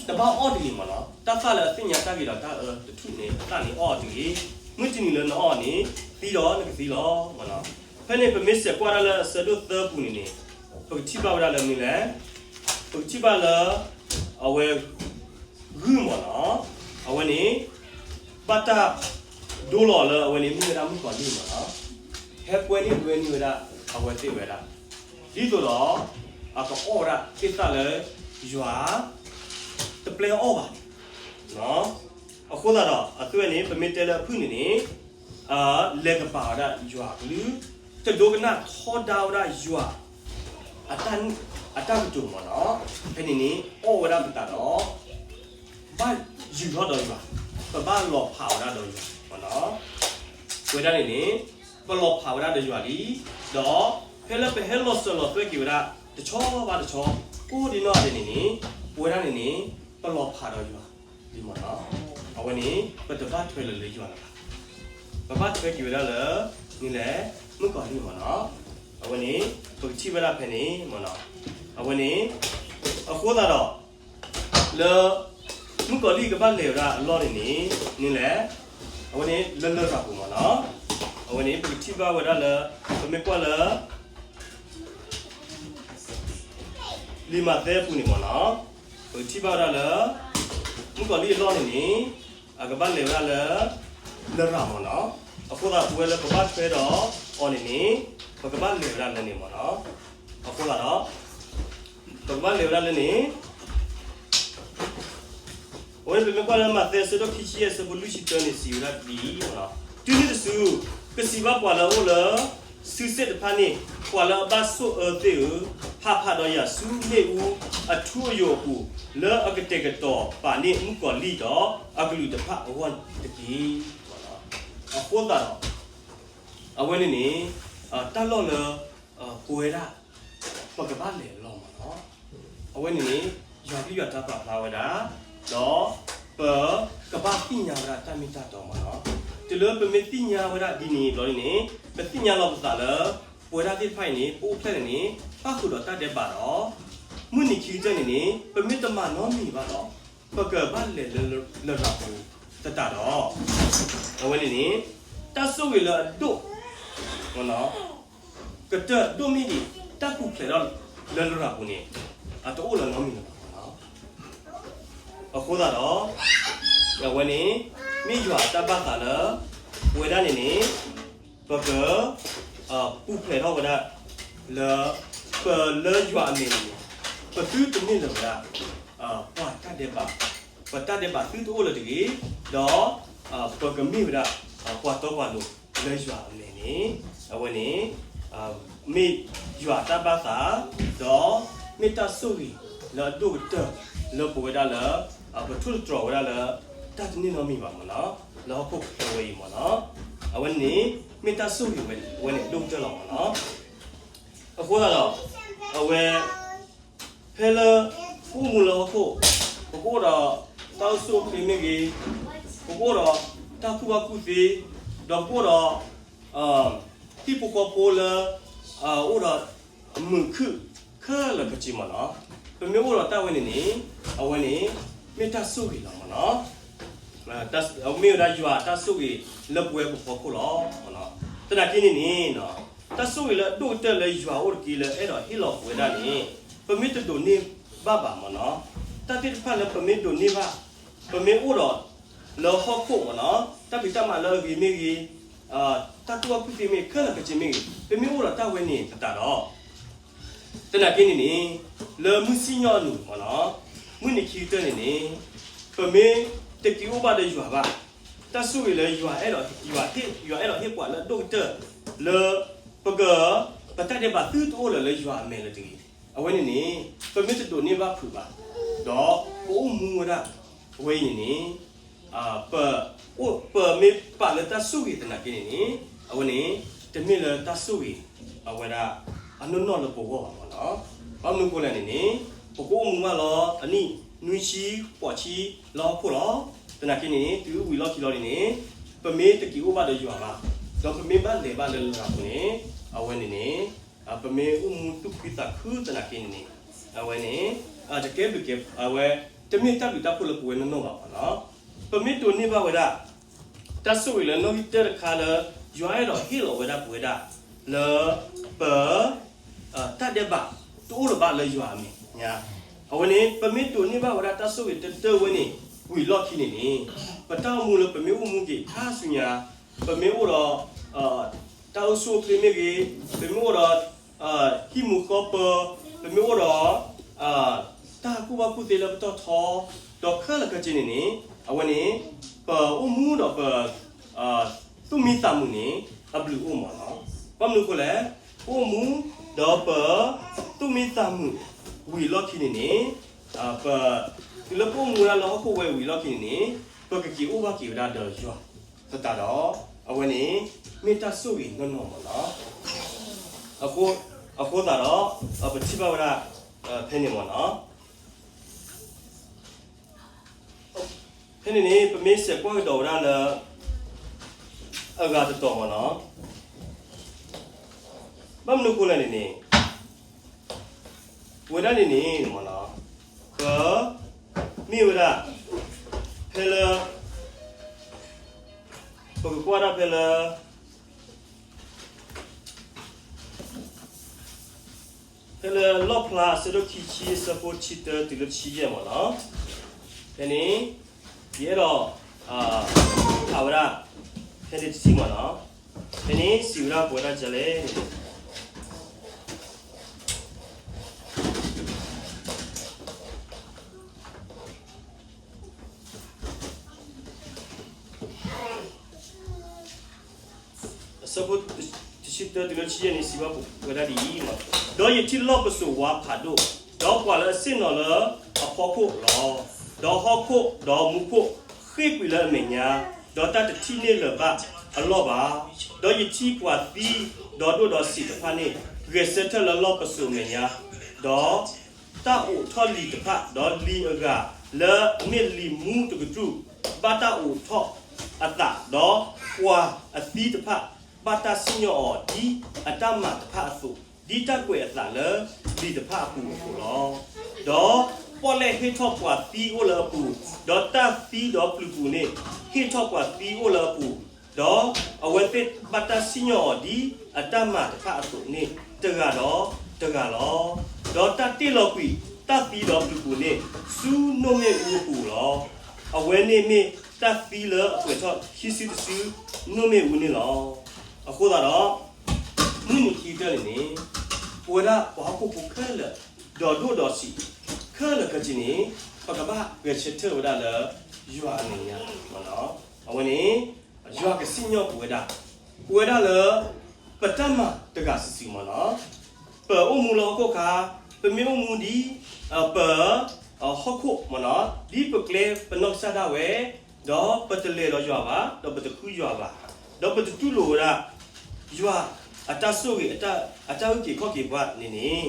တဘၣ်အီၣ်တဂ့ၤမ့ၢ်နီၤ, တၢ်သၣ်လၢအသ့ၣ်ညါတၢ်ဂ့ၤဒီးတၢ်အၢတထူၣ်န့ၣ် အသၣ်န့ၣ်အီၣ်တဂ့ၤ, မုၢ်တနံၤလၢနအီၣ်န့ၣ် သံဒီးနကသံလီၤမ့ၢ်နီၤ. ဖဲန့ၣ်ပမ့ၢ်စဲးကွၢ်ဒၣ်လၢအဆၢဒိၣ်သၢပူၤန့ၣ်န့ၣ် ပကထံၣ်ဘၣ်ဝဲဒၣ်လၢမနုၤလဲၣ်, ပကထံၣ်ဘၣ်လၢ အဝဲ ဂုၢ်မ့ၢ်နီၤ, အဝဲန့ၣ် ဘၣ်တၢ်ဒိလီၤလၢအဝဲန့ၣ်မ့ၢ်ဝဲဒၣ်မုၣ်ကီၤလံၢ်မ့ၢ်နီၤ, ဟဲကွဲန့ၢ်လွဲန့ၢ်ဝဲဒၣ်အဝဲသ့ၣ်ဝဲဒၣ်, ဒ်သိးဒီး အကအီၣ်ဝဲဒၣ်သ့ၣ်သၣ်လၢယွၤ တပျဲအီၣ်ဘၣ်န့ၣ်, အဃိသတးဒီး အသုဝဲန့ၣ် ပမ့ၢ်တဲလၢအဖုၣ်န့ၣ်န့ၣ် လဲၤကပာ်ဝဲဒၣ်ယွၤအကလုၢ်, တဒိကနၣ်ထီဒါဝဲဒၣ်ယွၤ အတၢ်ကတိၤမ့ၢ်နီၤ, ဖဲန့ၣ်န့ၣ် အီၣ်ဝဲဒၣ်ပသးဒီး ဘၣ်ယုၢ်ထီၣ်ဒီးယွၤ, ပဘၣ်လီၤဖးဝဲဒၣ်ဒီးယွၤမ့ၢ်နီၤ, ပဝဲဒၣ်န့ၣ်န့ၣ် ပလီၤဖးဝဲဒၣ်ဒီးယွၤလံ, ဒီးဖဲလၢပဟဲလီၤစၢၤလီၤသွဲၣ်က့ၤဝဲဒၣ် တဆီဘၣ်တဆီ ကိးဒံနီၢ်ဒဲးန့ၣ်န့ၣ် ပဝဲဒၣ်န့ၣ်န့ၣ် ပလီၤဖးဒီးယွၤလံမ့ၢ်နီၤ, အဝဲန့ၣ် ပတဘၣ်ထွဲလၢၤလၢယွၤလၢၤဘၣ်, ပဘၣ်ထွဲက့ၤဝဲဒၣ်လၢ န့ၣ်လဲၣ် မုၣ်ကီၤလံၢ်မ့ၢ်နီၤ, အဝဲန့ၣ် ပကထံၣ်ဝဲဒၣ်ဖဲန့ၣ်မ့ၢ်နီၤ, အဝဲန့ၣ် အဃိသတးဒီး လၢ မုၣ်ကီၤလံၢ်ကဘၣ်လဲၤဝဲဒၣ်အလီၢ်န့ၣ်န့ၣ် န့ၣ်လဲၣ်, အဝဲန့ၣ်လၢလရာ်ပူၤမ့ၢ်နီၤ, အဝဲန့ၣ် ပကထံၣ်ဘၣ်ဝဲဒၣ်လၢ ပမ့ၢ်ကွၢ်လၢ လံာ်မးသဲအပူၤန့ၣ်မ့ၢ်နီၤ, ပကထံၣ်ဘၣ်ဝဲဒၣ်လၢ မုၣ်ကီၤလံၢ်အလီၢ်န့ၣ်န့ၣ် အကဘၣ်လဲၤဝဲဒၣ်လၢ လရာ်မ့ၢ်နီၤ, အဃိသတးပဝဲလၢပဘၣ်ထွဲဒီးအီၤန့ၣ်န့ၣ် ပကဘၣ်လဲၤဝဲဒၣ်လၢန့ၣ်မ့ၢ်နီၤ, အဃိသတးဒီး ပကဘၣ်လဲၤဝဲဒၣ်လၢန့ၣ် အဝဲန့ၣ်ပမ့ၢ်ကွၢ်လၢမးသဲအဆၢဒိၣ်ခံဆံယဲၢ် အဆၢဖိလွံၢ်ဆံတၢန့ၣ် စံးဝဲဒၣ်ဒ်အံၤ, တုၤနုၤတစု ကစံးဘၣ်ပှၤလၢအအိၣ်လၢ စုစ့ၣ်တဖၣ်န့ၣ်, ပှၤလၢအဘၣ်ဆိၣ်အၢသ့ၣ်ဧၢ, ဟးဖးဒီးယၤဆူမ့ၣ်အူအထူအယိာ်အပူၤ, လၢအကတဲာ်ကတီၤပာ်န့ၢ်မုၣ်ကီၤလံၢ်ဒီးအကလုာ်တဖၣ်အဂီၢ်တက့ၢ်. အဃိသတးဒီး အဝဲန့ၣ်န့ၣ် တၢ်လီၢ်လၢ ပဝဲဒၣ် ပကဘၣ်လဲၤအလီၢ်မ့ၢ်နီၤ, အဝဲန့ၣ်န့ၣ် ယွၤကလုၢ်ယွၤတၢ်ပာ်ဖျါဝဲဒၣ်, ဒီးပကဘၣ်သ့ၣ်ညါဝဲဒၣ်တၢ်မ့ၢ်တၢ်တီမ့ၢ်နီၤ, တုၤလၢပမ့ၢ်သ့ၣ်ညါဝဲဒၣ်ဒ်န့ၣ်ဘျီန့ၣ်န့ၣ် ပသ့ၣ်ညါလီၤပသးလၢ ပဝဲဒၣ်သ့ၣ်တဖၣ်အံၤန့ၣ် ပအိၣ်ဖျဲၣ်န့ၣ်န့ၣ် ပၣ်ဃုာ်ဒီးတၢ်ဒဲးဘးဒီး မုၢ်နံၤခံကတၢၢ်န့ၣ်န့ၣ် ပမ့ၢ်တမၤနီတမံၤဘၣ်ဒီး ပကဘၣ်လဲၤလၢလရာ်ပူၤသတးဒီး အဝဲန့ၣ်န့ၣ် တၢ်ဆိၣ်ဂ့ၤလၢအဒိၣ် ကတၢၢ်ဒိၣ်မ့ၢ်ဒံး တၢ်ပူၤဖျဲးထီၣ်လၢလရာ်ပူၤန့ၣ် အတအိၣ်လၢၤနီတမံၤလၢၤဘၣ်. အဃိသတးဒီး အဝဲန့ၣ် မ့ၢ်ယွၤအတၢ်ဘၣ်သးလၢ ပဝဲဒၣ်န့ၣ်န့ၣ် ပက ပူၤဖျဲးထီၣ်ဝဲဒၣ်လၢ ပလၢယွၤအမဲာ်န့ၣ်န့ၣ် ပသုတမ့ၢ်လၢၤဝဲဒၣ် ပှၤတၢ်ဒဲးဘး, ပတၢ်ဒဲးဘးသုတအိၣ်လၢၤတဂ့ၤ, ဒီး ပကမ့ၢ်ဝဲဒၣ် ပှၤတီပှၤလိၤလၢယွၤအမဲာ်န့ၣ် အဝဲန့ၣ် မ့ၢ်ယွၤတၢ်ဘၣ်သး ဒီးမ့ၢ်တၢ်ဆိၣ်ဂ့ၤလၢအဒိၣ်ကတၢၢ်လၢပဝဲဒၣ်လၢ ပထိၣ်သတြီၤဝဲဒၣ်လၢ တၢ်တန့ၢ်နီတမံၤဘၣ်မ့ၢ်နီၤ လၢဟီၣ်ခိၣ်ချၢဝဲအံၤမ့ၢ်နီၤ အဝဲန့ၣ် မ့ၢ်တၢ်ဆိၣ်ဂ့ၤဝဲန့ၣ်ဒိၣ်ကတၢၢ်လီၤမ့ၢ်နီၤ အဃိသတးဒီး အဝဲ ဖဲလၢ ပအိၣ်မူလၢဟီၣ်ခိၣ် ပကအိၣ်ဒီး တၢ်အိၣ်ဆူၣ်အိၣ်ချ့မ့ၢ်ဂ့ၤ, ပကအိၣ်ဒီး တၢ်ကူၣ်ဘၣ်ကူၣ်သ့, ဒီးပကအိၣ်ဒီး ဟံၣ်ဖိဃီဖိလၢ အိၣ်ဒီး မုာ်ခုၣ်ခဲလၢာ်ခဲဆ့မ့ၢ်နီၤ, ပမ့ၢ်အိၣ်ဒီးတၢ်ဝဲန့ၣ်န့ၣ် အဝဲန့ၣ် မ့ၢ်တၢ်ဆိၣ်ဂ့ၤလီၤမ့ၢ်နီၤ, မ့ၢ်ဝဲဒၣ်ယွၤအတၢ်ဆိၣ်ဂ့ၤလၢပဝဲပဖီခိၣ်လီၤ. သနာ်က့န့ၣ်န့ၣ် တၢ်ဆိၣ်ဂ့ၤလၢအဒိၣ်ကတၢၢ်လၢယွၤအိၣ်တက့ၢ်လၢအဲၣ်ဒိးဟ့ၣ်လီၤပဝဲဒၣ်န့ၣ် ပမ့ၢ်တဒိးန့ၢ်ဘၣ်ဘၣ်မ့ၢ်နီၤ, တၢ်သ့ၣ်တဖၣ်လၢပမ့ၢ်ဒိးန့ၢ်ဘၣ် ပမ့ၢ်အိၣ်ဒီး လၢဟီၣ်ခိၣ်မ့ၢ်နီၤ, တၢ်ဖံးတၢ်မၤလၢအဂ့ၤမ့ၢ်ဂ့ၤ, တၢ်ကူၣ်ဘၣ်ကူၣ်သ့မ့ၢ်ဂ့ၤ, ခဲလၢာ်ခဲဆ့မ့ၢ်ဂ့ၤ, ပမ့ၢ်အိၣ်ဒီးတၢ်ဝဲန့ၣ်ပသးဒီး သနာ်က့န့ၣ်န့ၣ် လၢမုၢ်စံၣ်ညီၣ်အနံၤမ့ၢ်နီၤ, မုၢ်နံၤခံကတၢၢ်န့ၣ်န့ၣ် ပမ့ၢ်တက့ၤအိၣ်ဘၣ်ဒီးယွၤဘၣ်, တၢ်ဆိၣ်ဂ့ၤလၢယွၤအဲၣ်ဒိးဟ့ၣ်, ယွၤအဲၣ်ဒိးဟ့ၣ်ပှၤလၢအဒိၣ်ကတၢၢ် လၢ ပက ပတၢ်ဒဲးဘးသုတအိၣ်လၢၤလၢယွၤအမဲာ်လၢၤတဂ့ၤ, အဝဲန့ၣ်န့ၣ် ပမ့ၢ်တဒိးန့ၢ်ဘၣ်ဖုးဘၣ်, ဒီးပအိၣ်မူဝဲဒၣ် အဝဲအံၤန့ၣ်န့ၣ် ပ ပမ့ၢ်ပာ်လၢတၢ်ဆိၣ်ဂ့ၤသနာ်က့န့ၣ်န့ၣ် အဝဲန့ၣ် တမ့ၢ်လၢတၢ်ဆိၣ်ဂ့ၤ အဝဲဒၣ် အနီၢ်နီၢ်လၢပဂီၢ်ဘၣ်မ့ၢ်နီၤ, ဘၣ်မနုၤအဃိလဲၣ်န့ၣ်န့ၣ် ပကအိၣ်မူဘၣ်လီၤ အနံၣ်နွံဆံ ဃိးဆံ လၢဟီၣ်ခိၣ်လီၤ. သနာ်က့န့ၣ်န့ၣ် တုၤဝံၤလီၢ်ခံလီၤန့ၣ်န့ၣ် ပမ့ၢ်တက့ၤအိၣ်ဘၣ်ဒီးယွၤဘၣ်, ဒီးပမ့ၢ်ဘၣ်လဲၤဘၣ်လၢလရာ်ပူၤန့ၣ် အဝဲန့ၣ်န့ၣ် ပမ့ၢ်အိၣ်မူသူၣ်ခုသးခုသနာ်က့န့ၣ်န့ၣ် အဝဲန့ၣ် တကဲဘျုးကဲ အဝဲ တမ့ၢ်တၢ်ဘျုးတၢ်ဖှိၣ်လၢပဝဲနီၢ်နီၢ်ဘၣ်မ့ၢ်နီၤ, ပမ့ၢ်ဒိးန့ၢ်ဘၣ်ဝဲဒၣ် တၢ်ဆိၣ်ဂ့ၤလၢနီၣ်ဂံၢ်တၢၢ်တခါလၢ ယွၤအဲၣ်ဒိးဟ့ၣ်လီၤဝဲဒၣ်ပဝဲဒၣ် လၢ ပ တၢ်ဒဲးဘး တအိၣ်လၢၤဘၣ်လၢယွၤအမဲာ်ညါ, အဝဲန့ၣ် ပမ့ၢ်ဒိးန့ၢ်ဘၣ်ဝဲဒၣ်တၢ်ဆိၣ်ဂ့ၤတၢၢ်တၢၢ်ဝဲန့ၣ် ဝံၤလီၢ်ခံန့ၣ်န့ၣ် ပ ပတၢ်အိၣ်မူလၢပမ့ၢ်အိၣ်မူက့ၤခါဆူညါ, ပမ့ၢ်အိၣ်ဒီး တၢ်အိၣ်ဆူၣ်အိၣ်ချ့မ့ၢ်ဂ့ၤ, ပမ့ၢ်အိၣ်ဒီး ဟံၣ်မူဃီပၢၤ, ပမ့ၢ်အိၣ်ဒီး တၢ်ကူၣ်ဘၣ်ကူၣ်သ့လၢပတီၢ်ထီ, ဒီးခဲလၢာ်ခဲဆ့န့ၣ်န့ၣ် အဝဲန့ၣ် ပအိၣ်မူဒီးပ သူၣ်မံသးမုာ်န့ၣ် အဘျုးအိၣ်မးလီၤ. ဘၣ်မနုၤအဃိလဲၣ်, ပအိၣ်မူ ဒီးပ သူၣ်မံသးမုာ်ဝံၤအလီၢ်ခံန့ၣ်န့ၣ်, ပ တုၤလၢပအိၣ်မူဝဲဒၣ်လၢဟီၣ်ခိၣ်ဝဲအံၤဝံၤအလီၢ်ခံန့ၣ်န့ၣ်, ပကက့ၤအိၣ်ဘၣ်က့ၤဝဲဒၣ်ဒီးယွၤသတးဒီး အဝဲန့ၣ် မ့ၢ်တၢ်ဆိၣ်ဂ့ၤနီၢ်နီၢ်မးလီၤ. အဃိသတးဒီး ပထံၣ်ဘၣ်ဝဲဒၣ် ဖဲန့ၣ်မးလီၤ. ဖဲန့ၣ်န့ၣ် ပမ့ၢ်စဲးကွၢ်ကဒီးဝဲဒၣ်လၢ အဂၤတတီၤမးလီၤ. ဘၣ်မနုၤအဃိလဲၣ်န့ၣ်န့ၣ်, ဝဲဒၣ်န့ၣ်န့ၣ်မးလီၤ, ပ မ့ၢ်ဝဲဒၣ် ဖဲလၢ ပကကွၢ်ဒၣ်ဖဲလၢ ဖဲလၢလီၣ်ဖျါအဆၢဒိၣ်ခံဆံအဆၢဖိတဆံတၢတုၤလၢတဆံယဲၢ်မးလီၤ. ဖဲန့ၣ် ယအဲၣ်ဒိး ဖးဝဲဒၣ် ဖဲန့ၣ်တထံၣ်မးလီၤ. ဖဲန့ၣ်စံးဝဲဒၣ်ပဝဲဒၣ်ဒ်လဲၣ်န့ၣ် အဆၢဖိတဆံတၢတုၤလၢတဆံယဲၢ်န့ၣ် စံးဘၣ်ပဝဲဒၣ်ဒ်အံၤ, ဒီးယထံၣ်လီၣ်ပစိာ်ဝါဖးဒိၣ်, ဒီးပှၤလၢအဆ့ၣ်နီၤလၢအဖီခိၣ်လီၤ. ဒီးဟီၣ်ခိၣ်ဒီးမူခိၣ်ဃ့ၢ်ကွံာ်လၢအမဲာ်ညါ, ဒီးတၢ်တထံၣ်န့ၢ်လၢၤဘၣ်အလီၢ်ဘၣ်. ဒီးယထံၣ်ပှၤသံဒီးဒိၣ်ဒီးဆံးတဖၣ်န့ၣ် ဂဲၤဆၢထၢၣ်လၢလီၣ်ပစိာ်အမဲာ်ညါ, ဒီး တၢ်အိးထီၣ်လံာ်တဖၣ်, ဒီးလံာ်အဂၤလၢအမ့ၢ်လံာ်မူတကတြူၢ် ဘၣ်တၢ်အိးထီၣ်အသး, ဒီးပှၤအသံတဖၣ် ဘၣ်တၢ်စံၣ်ညီၣ်အီၤ ဒ်အတၢ်မၤတဖၣ်အသိး, ဒ်တၢ်ကွဲးအသးလၢလံာ်တဖၣ်အပူၤအသိးလီၤ. ဒီးပီၣ်လဲၣ်ဟ့ၣ်ထီၣ်ပှၤသံအိၣ်လၢအပူၤ, ဒီးတၢ်သံဒီးပျုၤပူၤန့ၣ် ဟ့ၣ်ထီၣ်ပှၤသံအိၣ်လၢအပူၤ, ဒီးအဝဲသ့ၣ်ဘၣ်တၢ်စံၣ်ညီၣ်အီၤ ဒ်အတၢ်မၤတဖၣ်အသိးန့ၣ် တဂၤဒီးတဂၤလီၤ. ဒီးတၢ်တ့ၢ်လီၤကွံာ်တၢ်သံဒီးပျုၤပူၤန့ၣ် ဆူနိၣ်မ့ၣ်အူအပူၤလီၤ. အဝဲန့ၣ်မ့ၢ်တၢ်သံလၢအပှဲၤထီၣ်ခံစုတစု နိၣ်မ့ၣ်အူန့ၣ်လီၤ. အဃိသတးဒီး မုၢ်နံၤခံကတၢၢ်န့ၣ်န့ၣ် ပဝဲဒၣ်ပှၤဟီၣ်ခိၣ်ဖိခဲလၢာ် ဒီးဒိၣ်ဒီးဆံး ခဲလၢာ်ခဲဆ့န့ၣ် ပကဘၣ်ဂဲၤဆၢထၢၣ်ဝဲဒၣ်လၢယွၤအမဲာ်ညါ, အဝဲန့ၣ် ယွၤကစံၣ်ညီၣ်ပဝဲဒၣ်, ပဝဲဒၣ်လၢ ပတၢ်မၤတဂၤစုာ်စုာ်မးလီၤ. ပအိၣ်မူလၢဟီၣ်ခိၣ်အခါ, ပမ့ၢ်အိၣ်မူဒ် ပ ဟီၣ်ခိၣ်မးလီၤ, ဒ်ပကျဲပနီၢ်ကစၢ်ဒၣ်ဝဲ, ဒီးပတလဲၤဒီးယွၤဘၣ်, ဒီးပတဃုယွၤဘၣ်, ဒီးပတတူၢ်လိာ်ဝဲဒၣ် ယွၤအတၢ်ဆိၣ်ဂ့ၤ အတၢ်အုၣ်က့ၤခီၣ်က့ၤပှၤန့ၣ်န့ၣ်,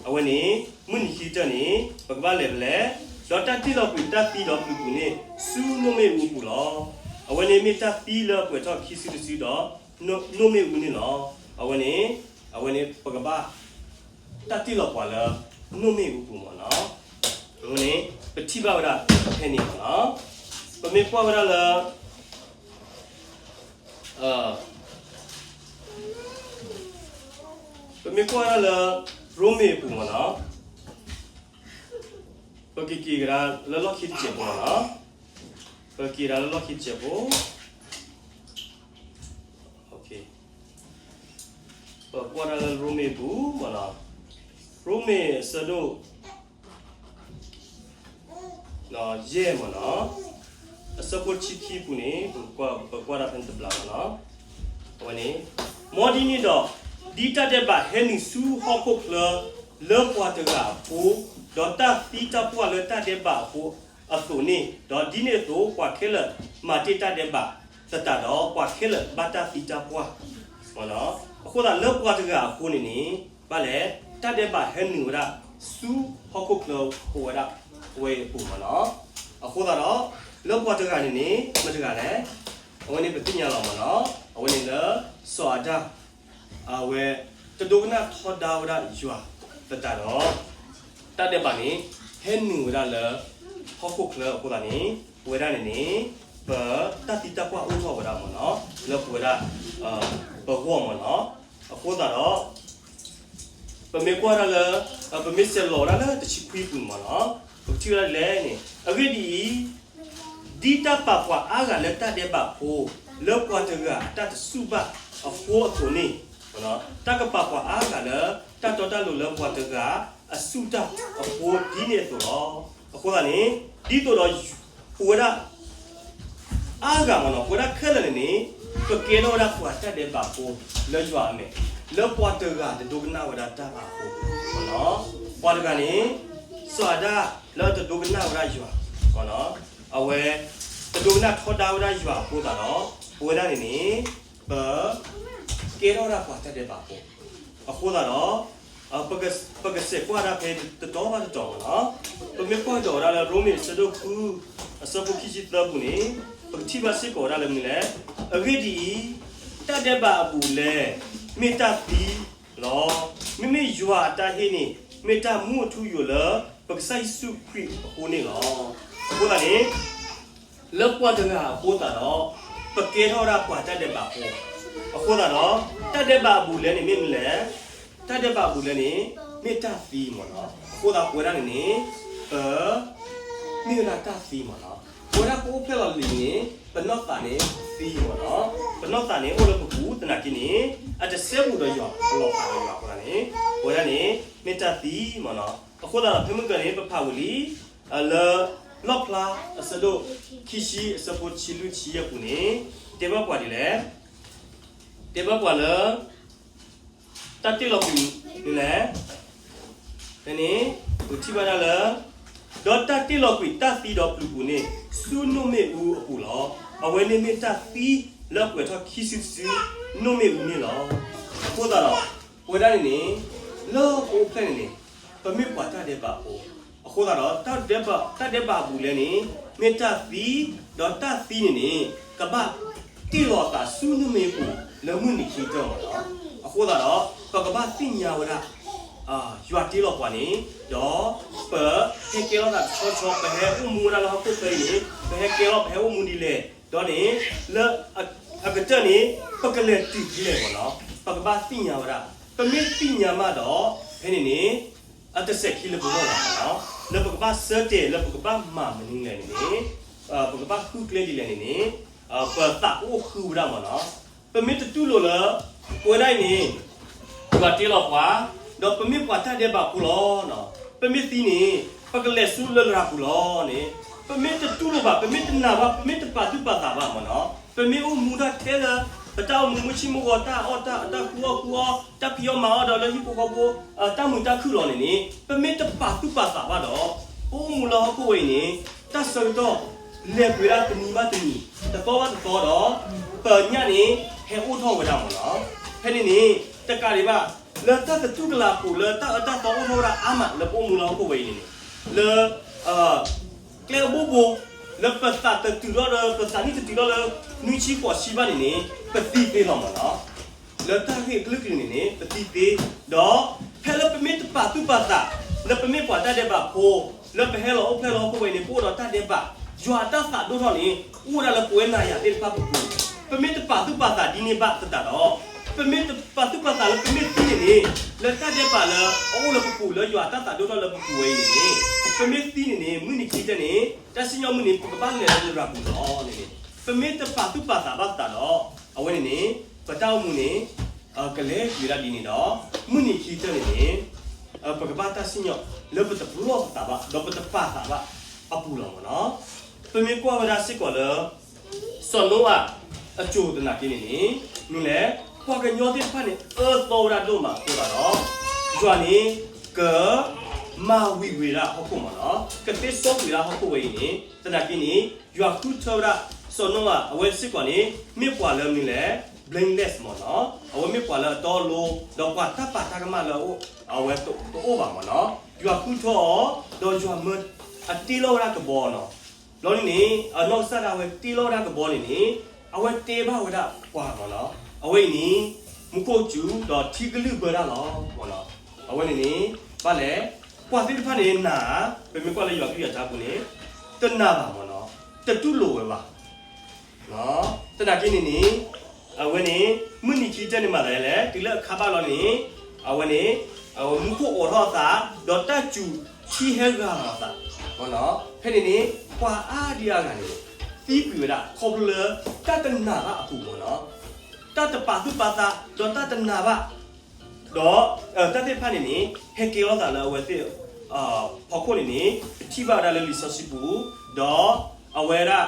အဝဲန့ၣ် မုၢ်နံၤခံကတၢၢ်န့ၣ် ပကဘၣ်လဲၤဖဲလဲၣ်, ဒီးတၢ်တ့ၢ်လီၤကွံာ်တၢ်သံဒီးပျုၤပူၤန့ၣ် ဆူနိၣ်မ့ၣ်အူအပူၤလီၤ. အဝဲန့ၣ်မ့ၢ်တၢ်သံလၢအပှဲၤထီၣ်ခံစုတစုဒီး နိၣ်မ့ၣ်အူန့ၣ်လီၤ. အဝဲန့ၣ် အဝဲန့ၣ်ပကဘၣ် တၢ်တ့ၢ်လီၤပှၤလၢ နိၣ်မ့ၣ်အူပူၤမးလီၤ. အဝဲန့ၣ် ပထံၣ်ဘၣ်ဝဲဒၣ်ဖဲန့ၣ်မးလီၤ. ပမ့ၢ်ကွၢ်ဝဲဒၣ်လၢ ပမ့ၢ်ကွၢ်ဝဲဒၣ်လၢ ရိမ့ၤအပူၤမးလီၤ. ပကက့ၤကဒါလၢလီၢ်ခံတစဲးဖိမးလီၤ. ပက့ၤကဒါလၢလီၢ်ခံတစဲးဖိ ပကွၢ်ဒၣ်လၢရိမ့ၤအပူၤမးလီၤ. ရိမ့ၤအဆၢဒိၣ် ယဲၢ်မးလီၤ. အဆၢဖိဆံခံအပူၤန့ၣ် ပကွၢ်ဒၣ်ဖဲန့ၣ်တဘျီမးလီၤ. အဝဲန့ၣ် မ်ဒ်န့ၣ်ဒီး ဒ်တၢ်ဒဲးဘးဟဲနုာ်ဆူဟီၣ်ခိၣ်ချၢ လၢပှၤတဂၤအဃိ, ဒီးတၢ်သံတၢ်ပှၢ်လၢတၢ်ဒဲးဘးအဃိအသိးန့ၣ်, ဒီးဒ်န့ၣ်အသိး ပှၤခဲလၢာ်မၤတ့ၢ်တၢ်ဒဲးဘးသတးဒီး ပှၤခဲလၢာ်ဘၣ်တၢ်သံတၢ်ပှၢ် အဃိသတးလၢပှၤတဂၤအဃိန့ၣ်န့ၣ် ဘၣ်လဲၣ် တၢ်ဒဲးဘးဟဲနုာ်ဝဲဒၣ် ဆူဟီၣ်ခိၣ်ချၢပဝဲဒၣ်ဝဲအပူၤမးလီၤ. အဃိသတးဒီး လၢပှၤတဂၤန့ၣ်န့ၣ် မတဂၤလဲၣ်, အဝဲန့ၣ်ပသ့ၣ်ညါလီၤမးလီၤ. အဝဲန့ၣ်လၢ စီၤအၤဒၣ် အဝဲ တဒိကနၣ်ထီဒါဝဲဒၣ်ယွၤသတးဒီး တၢ်ဒဲးဘးန့ၣ် ဟဲနုာ်ဝဲဒၣ်လၢ ဟီၣ်ခိၣ်ချၢအဃိသတးန့ၣ် ပဝဲဒၣ်န့ၣ်န့ၣ် ပတၢ်သံတၢ်ပှၢ်အိၣ်ထီၣ်ဝဲဒၣ်မးလီၤ. လၢပဝဲဒၣ် ပဂီၢ်မးလီၤ. အဃိသတးဒီး ပမ့ၢ်ကွၢ်ဒၣ်လၢ ပမ့ၢ်ဆဲးလီၤဝဲဒၣ်လၢတဆံခွံအပူၤန့ၣ်မးလီၤ. ပကထံၣ်ဝဲဒၣ်ဒ်လဲၣ်န့ၣ် အဂ့ၢ်ဒ်အံၤ, ဒ်တၢ်ပာ်ပှၤအါဂၤလၢတၢ်ဒဲးဘးဖိ လၢပှၤတဂၤအတၢ်တစူၢ်ဘၣ်အဃိအသိးန့ၣ်, တၢ်ကပာ်ပှၤအါဂၤလၢတၢ်တီတၢ်လိၤလၢပှၤတဂၤအစူၢ်တၢ်အဃိဒ်န့ၣ်အသိးလီၤ. အဃိသတးန့ၣ်, ဒ်သိးဒီး ပဝဲဒၣ် အါဂၤမ့ၢ်နီၤ, ပဝဲဒၣ်ခဲလၢာ်န့ၣ်န့ၣ်, ပကဲထီၣ်ဝဲဒၣ်ပှၤတၢ်ဒဲးဘးဖိလၢယွၤအမဲာ်, လၢပှၤတဂၤတဒိကနၣ်ဝဲဒၣ်တၢ်ဘၣ်အဃိ, ပှၤတဂၤန့ၣ် စီၤအၤဒၣ်လၢအတဒိကနၣ်ဝဲဒၣ်ယွၤ, အဝဲ တဒိကနၣ်ထီဒါဝဲဒၣ်ယွၤအဃိသတးဒီး, ပဝဲဒၣ်န့ၣ်န့ၣ် ပ ကဲထီၣ်ဝဲဒၣ်ပှၤတၢ်ဒဲးဘးဖိ, အဃိသတးဒီး ပကစးကွၢ်ဒၣ်ဖဲတတီၤဘၣ်တတီၤမ့ၢ်နီၤ, ပမ့ၢ်ကွၢ်ကဒီးဝဲဒၣ်လၢရိမ့ၤအဆၢဒိၣ်ဃု အဆၢဖိခံဆံသၢပူၤန့ၣ်, ပကထံၣ်ဘၣ်စ့ၢ်ကီးဝဲဒၣ်လၢမနုၤလဲၣ်. အဂ့ၢ်ဒ်အံၤ, တၢ်ဒဲးဘးအဘူးအလဲ မ့ၢ်တၢ်သံလီၤ. မ့မ့ၢ်ယွၤအတၢ်ဟ့ၣ်န့ၣ် မ့ၢ်တၢ်မူအထူအယိာ်လၢ ပကစၢ်ယ့ၣ်ၡူးခရံာ်အဃိန့ၣ်လီၤ. အဃိသတးန့ၣ် လၢပှၤတဂၤအဃိသတးဒီး ပကဲထီၣ်ဝဲဒၣ်ပှၤတၢ်ဒဲးဘးဖိ, အဃိသတးဒီး တၢ်ဒဲးဘးအဘူးအလဲန့ၣ်မ့ၢ်မနုၤလဲၣ်. တၢ်ဒဲးဘးအဘူးအလဲန့ၣ် မ့ၢ်တၢ်သံမ့ၢ်နီၤ, အဃိသတးပဝဲဒၣ်န့ၣ်န့ၣ် ပ မ့ၢ်ဝဲဒၣ်တၢ်သံမ့ၢ်နီၤ, ပဝဲဒၣ်ပအိၣ်ဖျဲၣ်လီၤလံၤန့ၣ် ပနီၢ်သးန့ၣ်သံမ့ၢ်နီၤ, ပနီၢ်သးန့ၣ်အိၣ်လၢပပူၤသနာ်က့န့ၣ် အတစဲဘူးဒီးယွၤအလီၤဖးဒီးယွၤအဃိသတးန့ၣ်, ပဝဲဒၣ်န့ၣ် မ့ၢ်တၢ်သံမ့ၢ်နီၤ. အဃိသတးဒီးဖဲမုၢ်ကၢန့ၣ် ပဖးဝံၤလံ လၢ လီၣ်ဖျါ အဆၢဒိၣ် ခံဆံ အဆၢဖိတဆံလွံၢ်တဆံယဲၢ်ပူၤန့ၣ် တဲဘၣ်ပှၤဒ်လဲၣ်. တဲဘၣ်ပှၤလၢ တၢ်တ့ၢ်လီၤကွံာ်န့ၣ်လဲၣ်. ဖဲန့ၣ် ပထံၣ်ဘၣ်ဒၣ်လၢ ဒီးတၢ်တ့ၢ်လီၤကွံာ်တၢ်သံဒီးပျုၤပူၤန့ၣ် ဆူနိၣ်မ့ၣ်အူအပူၤလီၤ. အဝဲန့ၣ်မ့ၢ်တၢ်သံလၢအကွဲးထီၣ်ခံစုတစု နိၣ်မ့ၣ်အူန့ၣ်လီၤ. အဃိသတးဒီး ပဝဲဒၣ်န့ၣ်န့ၣ် လၢပအိၣ်ဖျဲၣ်န့ၣ်န့ၣ် ပမ့ၢ်ပှၤတၢ်ဒဲးဘးဖိ, အဃိသတးဒီး တၢ်ဒဲးဘးဘူးလဲန့ၣ် မ့ၢ်တၢ်သံ, ဒီးတၢ်သံန့ၣ်န့ၣ် ကဘၣ်တ့ၢ်လီၤအသးဆူနိၣ်မ့ၣ်အူပူၤလၢမုၢ်နံၤခံကတၢၢ်မ့ၢ်နီၤ. အဃိသတးဒီး ပကဘၣ်သ့ၣ်ညါဝဲဒၣ် ယွၤတ့လီၤပှၤန့ၣ် ဒီးပဟဲကဲထီၣ်သးတဆီဆီ ပဟဲအိၣ်မူဝဲဒၣ်လၢဟီၣ်ခိၣ်ချၢအံၤန့ၣ် ပဟဲကဲထီၣ် ပဟဲအိၣ်မူဒ်လဲၣ်, ဒီးန့ၣ် လၢအကတၢၢ်န့ၣ် ပကလဲၤတုၤဒ်လဲၣ်မ့ၢ်နီၤ, ပကဘၣ်သ့ၣ်ညါဝဲဒၣ်. ပမ့ၢ်သ့ၣ်ညါမးဒီး ဖဲန့ၣ်န့ၣ် အတစဲးခံလၢပဂီၢ်ဘၣ်မ့ၢ်နီၤ, လၢပကဘၣ်ဆၢတဲာ် လၢပကဘၣ်မၤမနုၤလဲၣ်န့ၣ်န့ၣ် ပကဘၣ်ဃုကျဲဒ်လဲၣ်န့ၣ်န့ၣ် ပသးကအိၣ်ဃုဝဲဒၣ်မ့ၢ်နီၤ. ပမ့ၢ်တတူၢ်လိာ်လၢ ပဝဲဒၣ်အံၤန့ၣ် ယွၤတ့လီၤပှၤ, ဒီးပမ့ၢ်ပှၤတၢ်ဒဲးဘးဖိလီၤ. ပမ့ၢ်သံန့ၣ် ပကလဲၤဆူလရာ်ပူၤလီၤန့ၣ်, ပမ့ၢ်တတူၢ်လိာ်ဘၣ်, ပမ့ၢ်တနာ်ဘၣ်, ပမ့ၢ်တပာ်သူၣ်ပာ်သးဘၣ်မ့ၢ်နီၤ, ပမ့ၢ်အိၣ်မူဒၣ်ထဲလၢ ပတၢ်အိၣ်မူမုၢ်ဆ့ၣ်မုၢ်ဂီၤ တၢ်အီၣ်တၢ်အီ တၢ်ဃုအီၣ်ဃုအီ တၢ်ဖံးအီၣ်မၤအီၣ်ဒီးလၢဟံၣ်ဖိဃီဖိ တၢ်မုာ်တၢ်ခုၣ်လီၤန့ၣ်န့ၣ် ပမ့ၢ်တပာ်သူၣ်ပာ်သးဘၣ်ဒီး ပအိၣ်မူလၢဟီၣ်ခိၣ်ဝဲအံၤန့ၣ် တၢ်ဆၢကတီၢ် လဲၤပှ့ၤဒၣ်တနံၤဘၣ်တနံၤ တသီဘၣ်တသီဒီး ပညၣ်န့ၣ် ဟဲအိၣ်ထီၣ်ဝဲဒၣ်မ့ၢ်နီၤ. ဖဲန့ၣ်န့ၣ် တကးဒံးဘၣ် လၢတၢ်သတူၢ်ကလာ်အပူၤ လၢတၢ်အၢတၢ်သီအိၣ်ထီၣ်ဝဲဒၣ်အါမး လၢပအိၣ်မူလၢဟီၣ်ခိၣ်ဝဲအံၤန့ၣ်န့ၣ် လၢ ကျဲအဘိဘိ လၢပသးတတုၤထီၣ်လၢ ပသးနံၣ်တတုၤထီၣ်လၢ နွံဆံဃိးဆံဘၣ်န့ၣ်န့ၣ် ပသံသ့လီၤမ့ၢ်နီၤ. လၢတၢ်ဂ့ၢ်အကလုာ်ကလုာ်န့ၣ်န့ၣ် ပသံသ့, ဒီးဖဲလၢပမ့ၢ်တပာ်သူၣ်ပာ်သး လၢပမ့ၢ်ပှၤတၢ်ဒဲးဘးဖိ လၢပဟဲလီၤအိၣ်ဖျဲၣ်လၢဟီၣ်ခိၣ်ဝဲအံၤန့ၣ် ပအိၣ်ဒီးတၢ်ဒဲးဘး ယွၤအတၢ်သးဒိၣ်ထီၣ်န့ၣ် အိၣ်ဝဲဒၣ်လၢပဝဲနၤယၤသ့ၣ်တဖၣ်ပပူၤ, ပမ့ၢ်တပာ်သူၣ်ပာ်သးဒ်န့ၣ်ဘၣ်သတးဒီး ပမ့ၢ်တပာ်သူၣ်ပာ်သးလၢပမ့ၢ်သံန့ၣ်န့ၣ် လၢတၢ်ဒဲးဘးလၢအအိၣ်လၢပပူၤ လၢယွၤအတၢ်သးဒိၣ်ထီၣ်လၢပပူၤဝဲအံၤန့ၣ်န့ၣ် ပမ့ၢ်သံန့ၣ်န့ၣ် မုၢ်နံၤခံကတၢၢ်န့ၣ် တၢ်စံၣ်ညီၣ်မုၢ်န့ၣ် ပကဘၣ်လဲၤလၢလရာ်ပူၤလီၤန့ၣ်န့ၣ် ပမ့ၢ်တပာ်သူၣ်ပာ်သးဘၣ်သတးဒီး အဝဲန့ၣ်န့ၣ် ပတၢ်အိၣ်မူန့ၣ် ကလဲၤကွံာ်ဒၣ်ဒ်န့ၣ်ဒီး မုၢ်နံၤခံကတၢၢ်န့ၣ်န့ၣ် ပကဘၣ်တၢ်စံၣ်ညီၣ်လၢပတပလီၢ်ပသးဘၣ် ဒီးပတပာ်သးဘၣ်အပူၤလီၤမ့ၢ်နီၤ. ပမ့ၢ်ကွၢ်ဝဲဒၣ်စ့ၢ်ကီးလၢ စီၤနိအၤအစိၤသနာ်က့န့ၣ်န့ၣ် မ့ၢ်လဲၣ် ပှၤကညီသ့ၣ်တဖၣ်န့ၣ် အၢသီဝဲဒၣ်ဒိၣ်မးအဃိသတးဒီး ယွၤန့ၣ် က မၤဝံၤဝဲဒၣ်ဟီၣ်ခိၣ်မ့ၢ်နီၤ, ကသ့စီကွံာ်ဝဲဒၣ်ဟီၣ်ခိၣ်ဝဲအံၤန့ၣ် သနာ်က့န့ၣ် ယွၤဃုထၢဝဲဒၣ် စီၤနိအၤ အဝဲစ့ၢ်ကီးန့ၣ် မ့ၢ်ပှၤလၢမနုၤလဲၣ် blameless မ့ၢ်နီၤ, အဝဲမ့ၢ်ပှၤလၢအတီအလိၤ ဒီးပှၤတၢ်ပာ်တၢ်ကမၣ်လၢအဝဲတအိၣ်ဘၣ်မ့ၢ်နီၤ, ယွၤဃုထၢအီၤ ဒီးယွၤမၢအတ့လီၤဝဲဒၣ်ကဘီနီၤ, ဘျီန့ၣ်န့ၣ် အနီၢ်ကစၢ်ဒၣ်ဝဲတ့လီၤဝဲဒၣ်ကဘီန့ၣ်န့ၣ် အဝဲတဲဘၣ်ဝဲဒၣ်ပှၤမ့ၢ်နီၤ, အဝဲအံၤန့ၣ် မူခိၣ်စူၤ ဒီးထံကလုၢ်ဘၢတၢ်လီၤမ့ၢ်နီၤ, အဝဲန့ၣ်န့ၣ် ဘၣ်လဲၣ် ပှၤသ့ၣ်တဖၣ်န့ၣ်နာ်, ပမ့ၢ်ကွၢ်လၢယွၤကလုၢ်ယွၤထါပူၤန့ၣ် တနာ်ဘၣ်မ့ၢ်နီၤ, တတူၢ်လိာ်ဝဲဘၣ် သနာ်က့န့ၣ်န့ၣ် အဝဲန့ၣ် မုၢ်နံၤခံကတၢၢ်န့ၣ်မၤသးဒ်လဲၣ်, တုၤလၢအခါဘၣ်လီၤန့ၣ် အဝဲန့ၣ် မူခိၣ်အိးထီၣ်အသး ဒီးတၢ်စူၤထံဟဲဂၤလီၤအသး, ဖဲန့ၣ်န့ၣ် ပှၤအါဒံအါဂၤန့ၣ် သံကွံာ်ဝဲဒၣ် ခီဖျိလၢတၢ်တနာ်ဘၣ်အပူၤမ့ၢ်နီၤ, တၢ်တပာ်သူၣ်ပာ်သး ဒီးတၢ်တနာ်ဘၣ်, ဒီးတၢ်သ့ၣ်တဖၣ်န့ၣ်န့ၣ် ဟဲကဲထီၣ်သးလၢအဝဲသ့ၣ်အဖီခိၣ်န့ၣ်န့ၣ် ပထံၣ်ဘၣ်ဝဲဒၣ်လၢလံာ်စီဆှံပူၤ, ဒီးအဝဲဒၣ်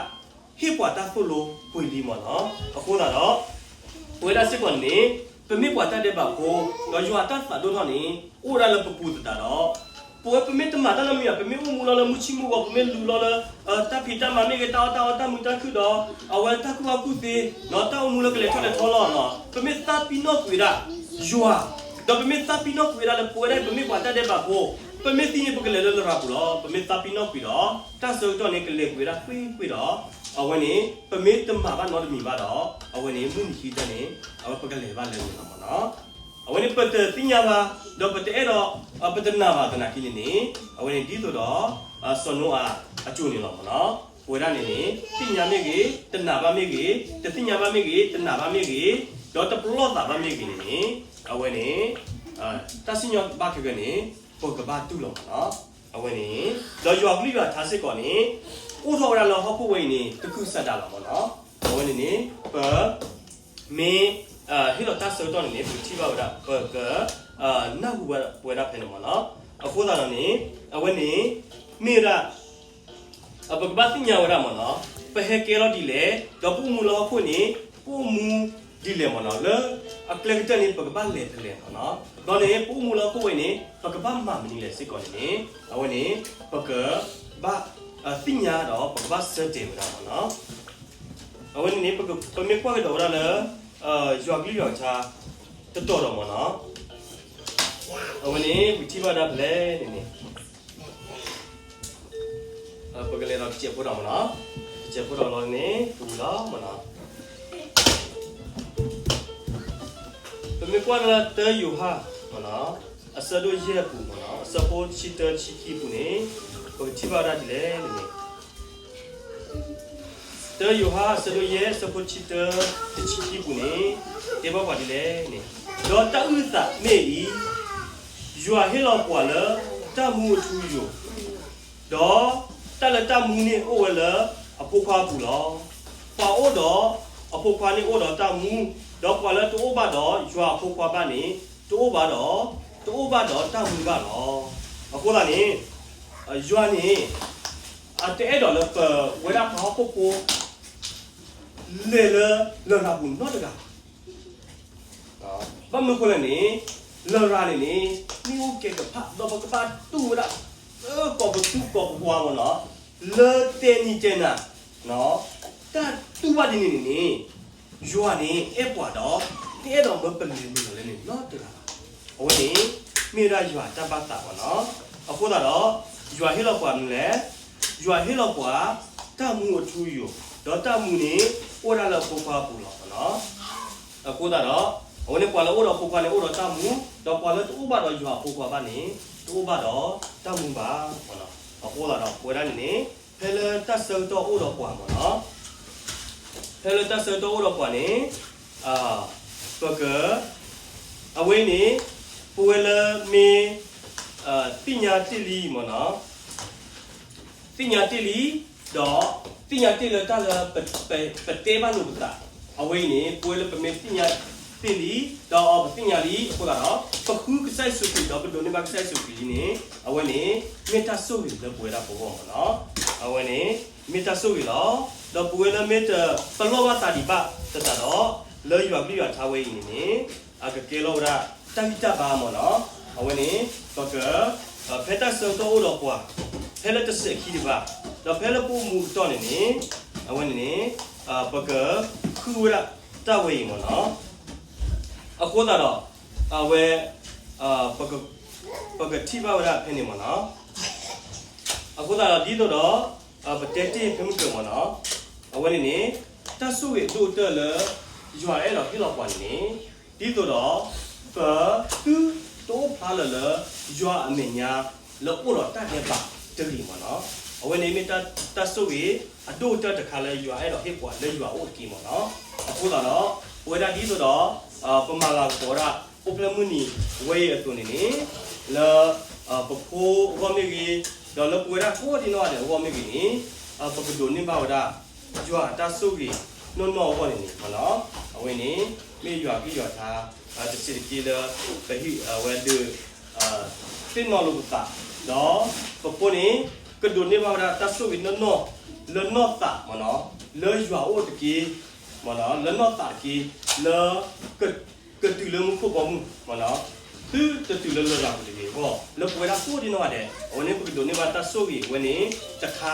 ဟ့ၣ်ပှၤတၢ်သိၣ်လိပှ့ၤလံမ့ၢ်နီၤ. အဃိသတးဒီး ပဝဲဒၣ်စ့ၢ်ကီးန့ၣ်န့ၣ် ပမ့ၢ်ပှၤတၢ်ဒဲးဘးဖိ ဒီးယွၤအတၢ်သးဒိၣ်ထီၣ်န့ၣ် အိၣ်ဝဲဒၣ်လၢပပူၤသတးဒီး ပဝဲပမ့ၢ်တမၤတၢ်နီတမံၤဘၣ်, ပမ့ၢ်အိၣ်မူလီၤလၢမုၢ်ဆ့ၣ်မုၢ်ဂီၤ, ပမ့ၢ်လူၤလီၤလၢ တၢ်ဖံးတၢ်မၤမ့ၢ်ဂ့ၤ, တၢ်အီၣ်တၢ်အီ, တၢ်မုာ်တၢ်ခုၣ်ဒီး အဝဲတၢ်ကူၣ်ဘၣ်ကူၣ်သ့ ဒီးတၢ်အိၣ်မူလၢကလဲၤထီၣ်လဲၤထီလီၤနီၤ, ပမ့ၢ်သးပ့ၤနီၣ်ကွံာ်ဝဲဒၣ်ယွၤ, ဒီးပမ့ၢ်သးပ့ၤနီၣ်ကွံာ်ဝဲဒၣ်လၢပဝဲဒၣ်ပမ့ၢ်ပှၤတၢ်ဒဲးဘးဖိ, ပမ့ၢ်သံန့ၣ် ပကလဲၤလၢလရာ်ပူၤလီၤ. ပမ့ၢ်သးပ့ၤနီၣ်ကွံာ်ဒီး တၢ်ဆၢကတီၢ်န့ၣ် ကလဲၤကွံာ်ဝဲဒၣ်ကွ့ၢ်ကွ့ၢ်ဒီး အဝဲန့ၣ် ပမ့ၢ်တမၤဘၣ်နီတမံၤဘၣ်ဒီး အဝဲန့ၣ် မုၢ်နံၤခံကတၢၢ်န့ၣ် အဝဲပကလဲၤဘၣ်လၢန့ၣ်လီၤမ့ၢ်နီၤ. အဝဲန့ၣ် ပတသ့ၣ်ညါဘၣ် ဒီးပတအဲၣ်ဒိး ပတနာ်ဘၣ်သနာ်က့န့ၣ်န့ၣ် အဝဲန့ၣ်ဒ်သိးဒီး စီၤနိအၤအစိၤန့ၣ်လီၤမ့ၢ်နီၤ. ပဝဲဒၣ်န့ၣ်န့ၣ် သ့ၣ်ညါမ့ၢ်ဂ့ၤ, တနာ်ဘၣ်မ့ၢ်ဂ့ၤ, တသ့ၣ်ညါဘၣ်မ့ၢ်ဂ့ၤ, တနာ်ဘၣ်မ့ၢ်ဂ့ၤ, ဒီးတပလီၢ်သးဘၣ်မ့ၢ်ဂ့ၤန့ၣ်န့ၣ် အဝဲန့ၣ် တၢ်စံၣ်ညီၣ်ဘၣ်ခဲကနံၣ်န့ၣ် ပကဘၣ်တူၢ်လီၤမ့ၢ်နီၤ. အဝဲန့ၣ် ဒီးယွၤကလုၢ်ယွၤထါစ့ၢ်ကီးန့ၣ် အိၣ်ထီၣ်ဝဲဒၣ်လၢဟီၣ်ခိၣ်ဝဲအံၤန့ၣ် တကုၤဆးဒးလီၤမ့ၢ်နီၤ. အဝဲန့ၣ်န့ၣ် ပ မ့ၢ် ဟ့ၣ်လီၤတၢ်ဆၢကတီၢ်န့ၣ်န့ၣ် ပကထံၣ်ဘၣ်ဝဲဒၣ် ပက နၢ်ဟူဝဲဒၣ်ဖဲန့ၣ်မ့ၢ်နီၤ. အဃိသတးဒီးန့ၣ် အဝဲန့ၣ် မ့ၢ်ဝဲဒၣ် ပကဘၣ်သ့ၣ်ညါဝဲဒၣ်မ့ၢ်နီၤ ပဟဲကဲထီၣ်ဒ်လဲၣ်, ဒီးပအိၣ်မူလၢဟီၣ်ခိၣ်န့ၣ် ပအိၣ်မူဒ်လဲၣ်မ့ၢ်နီၤ, လၢအကျဲကတၢၢ်န့ၣ် ပကဘၣ်လဲၤဖဲလဲၣ်မ့ၢ်နီၤ. ဒီးန့ၣ် ပအိၣ်မူလၢဟီၣ်ခိၣ်ဝဲအံၤန့ၣ် ပကဘၣ်မၤမနုၤလဲၣ်စ့ၢ်ကီးန့ၣ်န့ၣ် အဝဲန့ၣ် ပကဘၣ်သ့ၣ်ညါဒီး ပကဘၣ်ဆၢတဲာ်ဝဲဒၣ်မ့ၢ်နီၤ. အဝဲန့ၣ်န့ၣ် ပမ့ၢ်ကွၢ်ကဒီးဝဲဒၣ်လၢ ယွၤကလုၢ်ယွၤကထါ တတီၤဒီးမ့ၢ်နီၤ, အဝဲန့ၣ် ပထံၣ်ဘၣ်ဒၣ်ဖဲလဲၣ်န့ၣ်န့ၣ် ပကလဲၤဒီးတစဲးဖိဒီးမ့ၢ်နီၤ, တစဲးဖိဒီးလီၤန့ၣ် ပဝံၤလီၤမ့ၢ်နီၤ. ပမ့ၢ်ကွၢ်ဒၣ်လၢတၢယိၤဟၣ်မ့ၢ်နီၤ, အဆၢဒိၣ်ယဲၢ်အပူၤမ့ၢ်နီၤ, အဆၢဖိတဆံတၢ တဆံခံအပူၤန့ၣ် ပကထံၣ်ဘၣ်ဝဲဒၣ်ဒ်လဲၣ်န့ၣ်န့ၣ် တၢယိၤဟၣ်အဆၢဒိၣ်ယဲၢ် အဆၢဖိတဆံတၢ တဆံခံအပူၤန့ၣ် တဲဘၣ်ပှၤဒ်လဲၣ်န့ၣ်, ဒီးတၢ်အုၣ်သးမ့ၢ်အံၤ, ယွၤဟ့ၣ်လီၤပှၤလၢတၢ်မူအထူအယိာ်, ဒီးတၢ်လၢတၢ်မူန့ၣ်အိၣ်ဝဲလၢအဖိခွါအပူၤလီၤ. ပှၤအိၣ်ဒီးအဖိခွါန့ၣ်အိၣ်ဒီးတၢ်မူ, ဒီးပှၤလၢတအိၣ်ဘၣ်ဒီးယွၤအဖိခွါဘၣ်န့ၣ် တအိၣ်ဘၣ်ဒီး, တအိၣ်ဘၣ်ဒီးတၢ်မူဘၣ်လီၤ. အဃိသတးန့ၣ် ယွၤန့ၣ် အတအဲၣ်ဒိးလၢပဝဲဒၣ်ပှၤဟီၣ်ခိၣ်ဖိ လဲၤလၢလရာ်ပူၤနီတဂၤဘၣ်. ဘၣ်မနုၤအဃိလဲၣ်န့ၣ်, လရာ်န့ၣ်န့ၣ် မ့ၣ်အူကဲကဖး ဒီးပကဘၣ်တူၢ်ဝဲဒၣ် လၢကိးပသူကိးပဝါမ့ၢ်နီၤ, လၢတဲနံၤတဲနၤ တၢ်တူၢ်ဘၣ်ဒ်န့ၣ်န့ၣ်န့ၣ်, ယွၤန့ၣ်အဲၣ်ပှၤဒီး တအဲၣ်ဒိးမၢပလဲၤနုာ်လီၤလၢန့ၣ်နီတဂၤဘၣ်. အဝဲန့ၣ် မ့ၢ်ဝဲဒၣ်ယွၤတၢ်ဘၣ်သးမ့ၢ်နီၤ. အဃိသတးဒီး ယွၤဟ့ၣ်လီၤပှၤမနုၤလဲၣ်, ယွၤဟ့ၣ်လီၤပှၤ တၢ်မူအထူအယိာ်, ဒီးတၢ်မူန့ၣ် အိၣ်ဝဲဒၣ်လၢအဖိခွါအပူၤလီၤမ့ၢ်နီၤ. အဃိသတးဒီး အဝဲန့ၣ်ပှၤလၢအအိၣ်ဒီးအဖိခွါန့ၣ် အိၣ်ဒီးတၢ်မူ, ဒီးပှၤလၢတအိၣ်ဘၣ်ဒီးယွၤအဖိခွါဘၣ်န့ၣ် တအိၣ်ဘၣ်ဒီးတၢ်မူဘၣ်မ့ၢ်နီၤ. အဃိသတးဒီး ပဝဲဒၣ်န့ၣ်န့ၣ် ဖဲလၢတၢ်ဆၢကတီၢ်အိၣ်ဒီးပှၤမ့ၢ်နီၤ, ဖဲလၢတၢ်ဆၢကတီၢ်အိၣ်ဒီးပှၤန့ၣ် ပက အဝဲန့ၣ် ပဝဲလၢမ့ၢ် သ့ၣ်ညါတ့ၢ်လံမ့ၢ်နီၤ, သ့ၣ်ညါတ့ၢ်လံ, ဒီးသ့ၣ်ညါတ့ၢ်လၢတၢ်လၢ ပတဲဘၣ်လိာ်ပသး, အဝဲအံၤန့ၣ် ပဝဲလၢပမ့ၢ်သ့ၣ်ညါတ့ၢ်လံ, ဒီးပသ့ၣ်ညါလံအဃိသတးဒီး ပဃုကစၢ်ယ့ၣ်ၡူးခရံာ် ဒီးပဒိးန့ၢ်ဘၣ်ကစၢ်ယ့ၣ်ၡူးခရံာ်လံန့ၣ် အဝဲန့ၣ် မ့ၢ်တၢ်ဆိၣ်ဂ့ၤလၢပဝဲဒၣ်ပဂီၢ်မ့ၢ်နီၤ. အဝဲန့ၣ် မ့ၢ်တၢ်ဆိၣ်ဂ့ၤလီၤ. ဒီးပဝဲလၢမ့ၢ်တပလီၢ်ဘၣ်သးဒံးဘၣ်သတးဒီး လၢယွၤကလုၢ်ယွၤထါဝဲအံၤန့ၣ်န့ၣ် အကကဲလီၤဝဲဒၣ် တၢ်ဂံၢ်တၢ်ဘါမ့ၢ်နီၤ. အဝဲန့ၣ် ပက ဖဲတၢ်ဆၢကတီၢ်အိၣ်ဒီးပှၤ ဖဲလၢတစဲးခံတဘၣ် ဒီးဖဲလၢပအိၣ်မူကတီၢ်န့ၣ်န့ၣ် အဝဲန့ၣ်န့ၣ် ပကဃုဝဲဒၣ်တၢ်ဝဲအံၤမ့ၢ်နီၤ. အဃိသတးဒီး အဝဲ ပကထံၣ်ဘၣ်ဝဲဒၣ်ဖဲန့ၣ်မ့ၢ်နီၤ. အဃိသတးဒီး ဒ်သိးဒီး ပတဲတ့ၢ်ဖဲမုၢ်ကၢၢ်မ့ၢ်နီၤ, အဝဲန့ၣ်န့ၣ် တၢ်ဆိၣ်ဂ့ၤအဒိၣ်ကတၢၢ်လၢ ယွၤအဲၣ်ဒိးဟ့ၣ်လီၤပှၤန့ၣ်န့ၣ် ဒ်သိးဒီး ပသုတအိၣ်ဖျါလၢၤလၢ ယွၤအမဲာ်ညါ လၢအိၣ်ဒီးတၢ်ဒဲးဘးတဂ့ၤမ့ၢ်နီၤ. အဝဲန့ၣ်မ့ၢ်တၢ်ဆိၣ်ဂ့ၤအဒိၣ်ကတၢၢ်တခါလၢယွၤအဲၣ်ဒိးဟ့ၣ်ပှၤလၢယွၤအိၣ်တက့ၢ်မ့ၢ်နီၤ. အဃိသတးဒီး ပဝဲဒၣ်ဒ်သိးဒီး ပမၤလၤကပီၤဝဲဒၣ် အိၣ်ဖျဲၣ်မုၢ်နံၤဝဲအံၤအသိးန့ၣ်န့ၣ် လၢ ပဖိအဂီၢ်မ့ၢ်ဂ့ၤ, ဒီးလၢပဝဲဒၣ်ကိးဒံနီၢ်ဂၤဒဲးအဂီၢ်မ့ၢ်ဂ့ၤန့ၣ် ပကဒိးန့ၢ်ဘၣ်ဝဲဒၣ် ယွၤအတၢ်ဆိၣ်ဂ့ၤနီၢ်နီၢ်အဂီၢ်န့ၣ်န့ၣ် အဝဲန့ၣ် မ့ၢ်ယွၤကလုၢ်ယွၤကထါ တဆံးတက့ၢ်လၢ ပဟ့ၣ်အဝဲဒၣ် သ့ၣ်နီၣ်လိာ်ပသး ဒီးပဖိန့ၣ် ကဒိးန့ၢ်ဘၣ်ဝဲဒၣ်တၢ်ဆိၣ်ဂ့ၤနီၢ်နီၢ် လၢနီၢ်သးမ့ၢ်နီၤ လၢယွၤအိၣ်တက့ၢ် မ့ၢ်နီၤ လၢနီၢ်သးတက့ၢ် လၢ ကတုၤလၢမူခိၣ်ဘီမုၢ် မ့ၢ်နီၤ သုတတုၤလၢလရာ်ပူၤတဂ့ၤအဂီၢ် လၢပဝဲဒၣ်ကိးဒံနီၢ်ဂၤဒဲး အဝဲန့ၣ်ပကဒိးန့ၢ်ဘၣ်တၢ်ဆိၣ်ဂ့ၤအဝဲန့ၣ် တခါ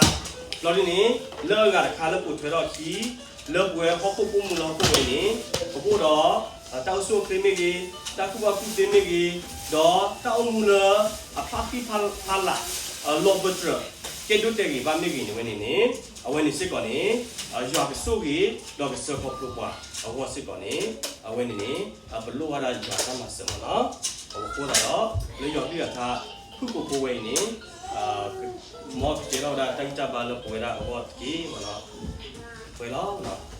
ဘျီဒ်န့ၣ် လၢအဂၤတခါလၢပိာ်ထွဲထီၣ်အခံ လၢပဝဲဟီၣ်ခိၣ်ဖိမူလၢဟီၣ်ခိၣ်ဝဲန့ၣ် ပကအိၣ်ဒီး တၢ်အိၣ်ဆူၣ်အိၣ်ချ့မ့ၢ်ဂ့ၤ, တၢ်ကူၣ်ဘၣ်ကူၣ်သ့မ့ၢ်ဂ့ၤ, ဒီးတၢ်အိၣ်မူလၢ အဖျါဃံဖျါလၤ လီၤဘၢတြၢၤ ကဲဒိၣ်တဲဂ့ၤဘၣ်မ့ၢ်ဂ့ၤန့ၣ်ဝဲန့ၣ်န့ၣ် အဝဲန့ၣ်စ့ၢ်ကီးန့ၣ် ယွၤကဆိၣ်ဂ့ၤ ဒီးကဆှၢခီဖျိပှၤအဂီၢ်စ့ၢ်ကီးန့ၣ် အဝဲန့ၣ်န့ၣ် ပလိၣ်ဝဲဒၣ်ယွၤတၢ်မၤစၢၤမ့ၢ်နီၤ အဃိသတးဒီး လၢယွၤကလုၢ်ယွၤကထါ ဖုၣ်ကိာ်ဖိဝဲအံၤန့ၣ် မ်ကကဲထီၣ်ဝဲဒၣ်တၢ်ဂံၢ်တၢ်ဘါလၢပဝဲဒၣ်အဂီၢ်တက့ၢ်မ့ၢ်နီၤ ပှဲၤလီၤ.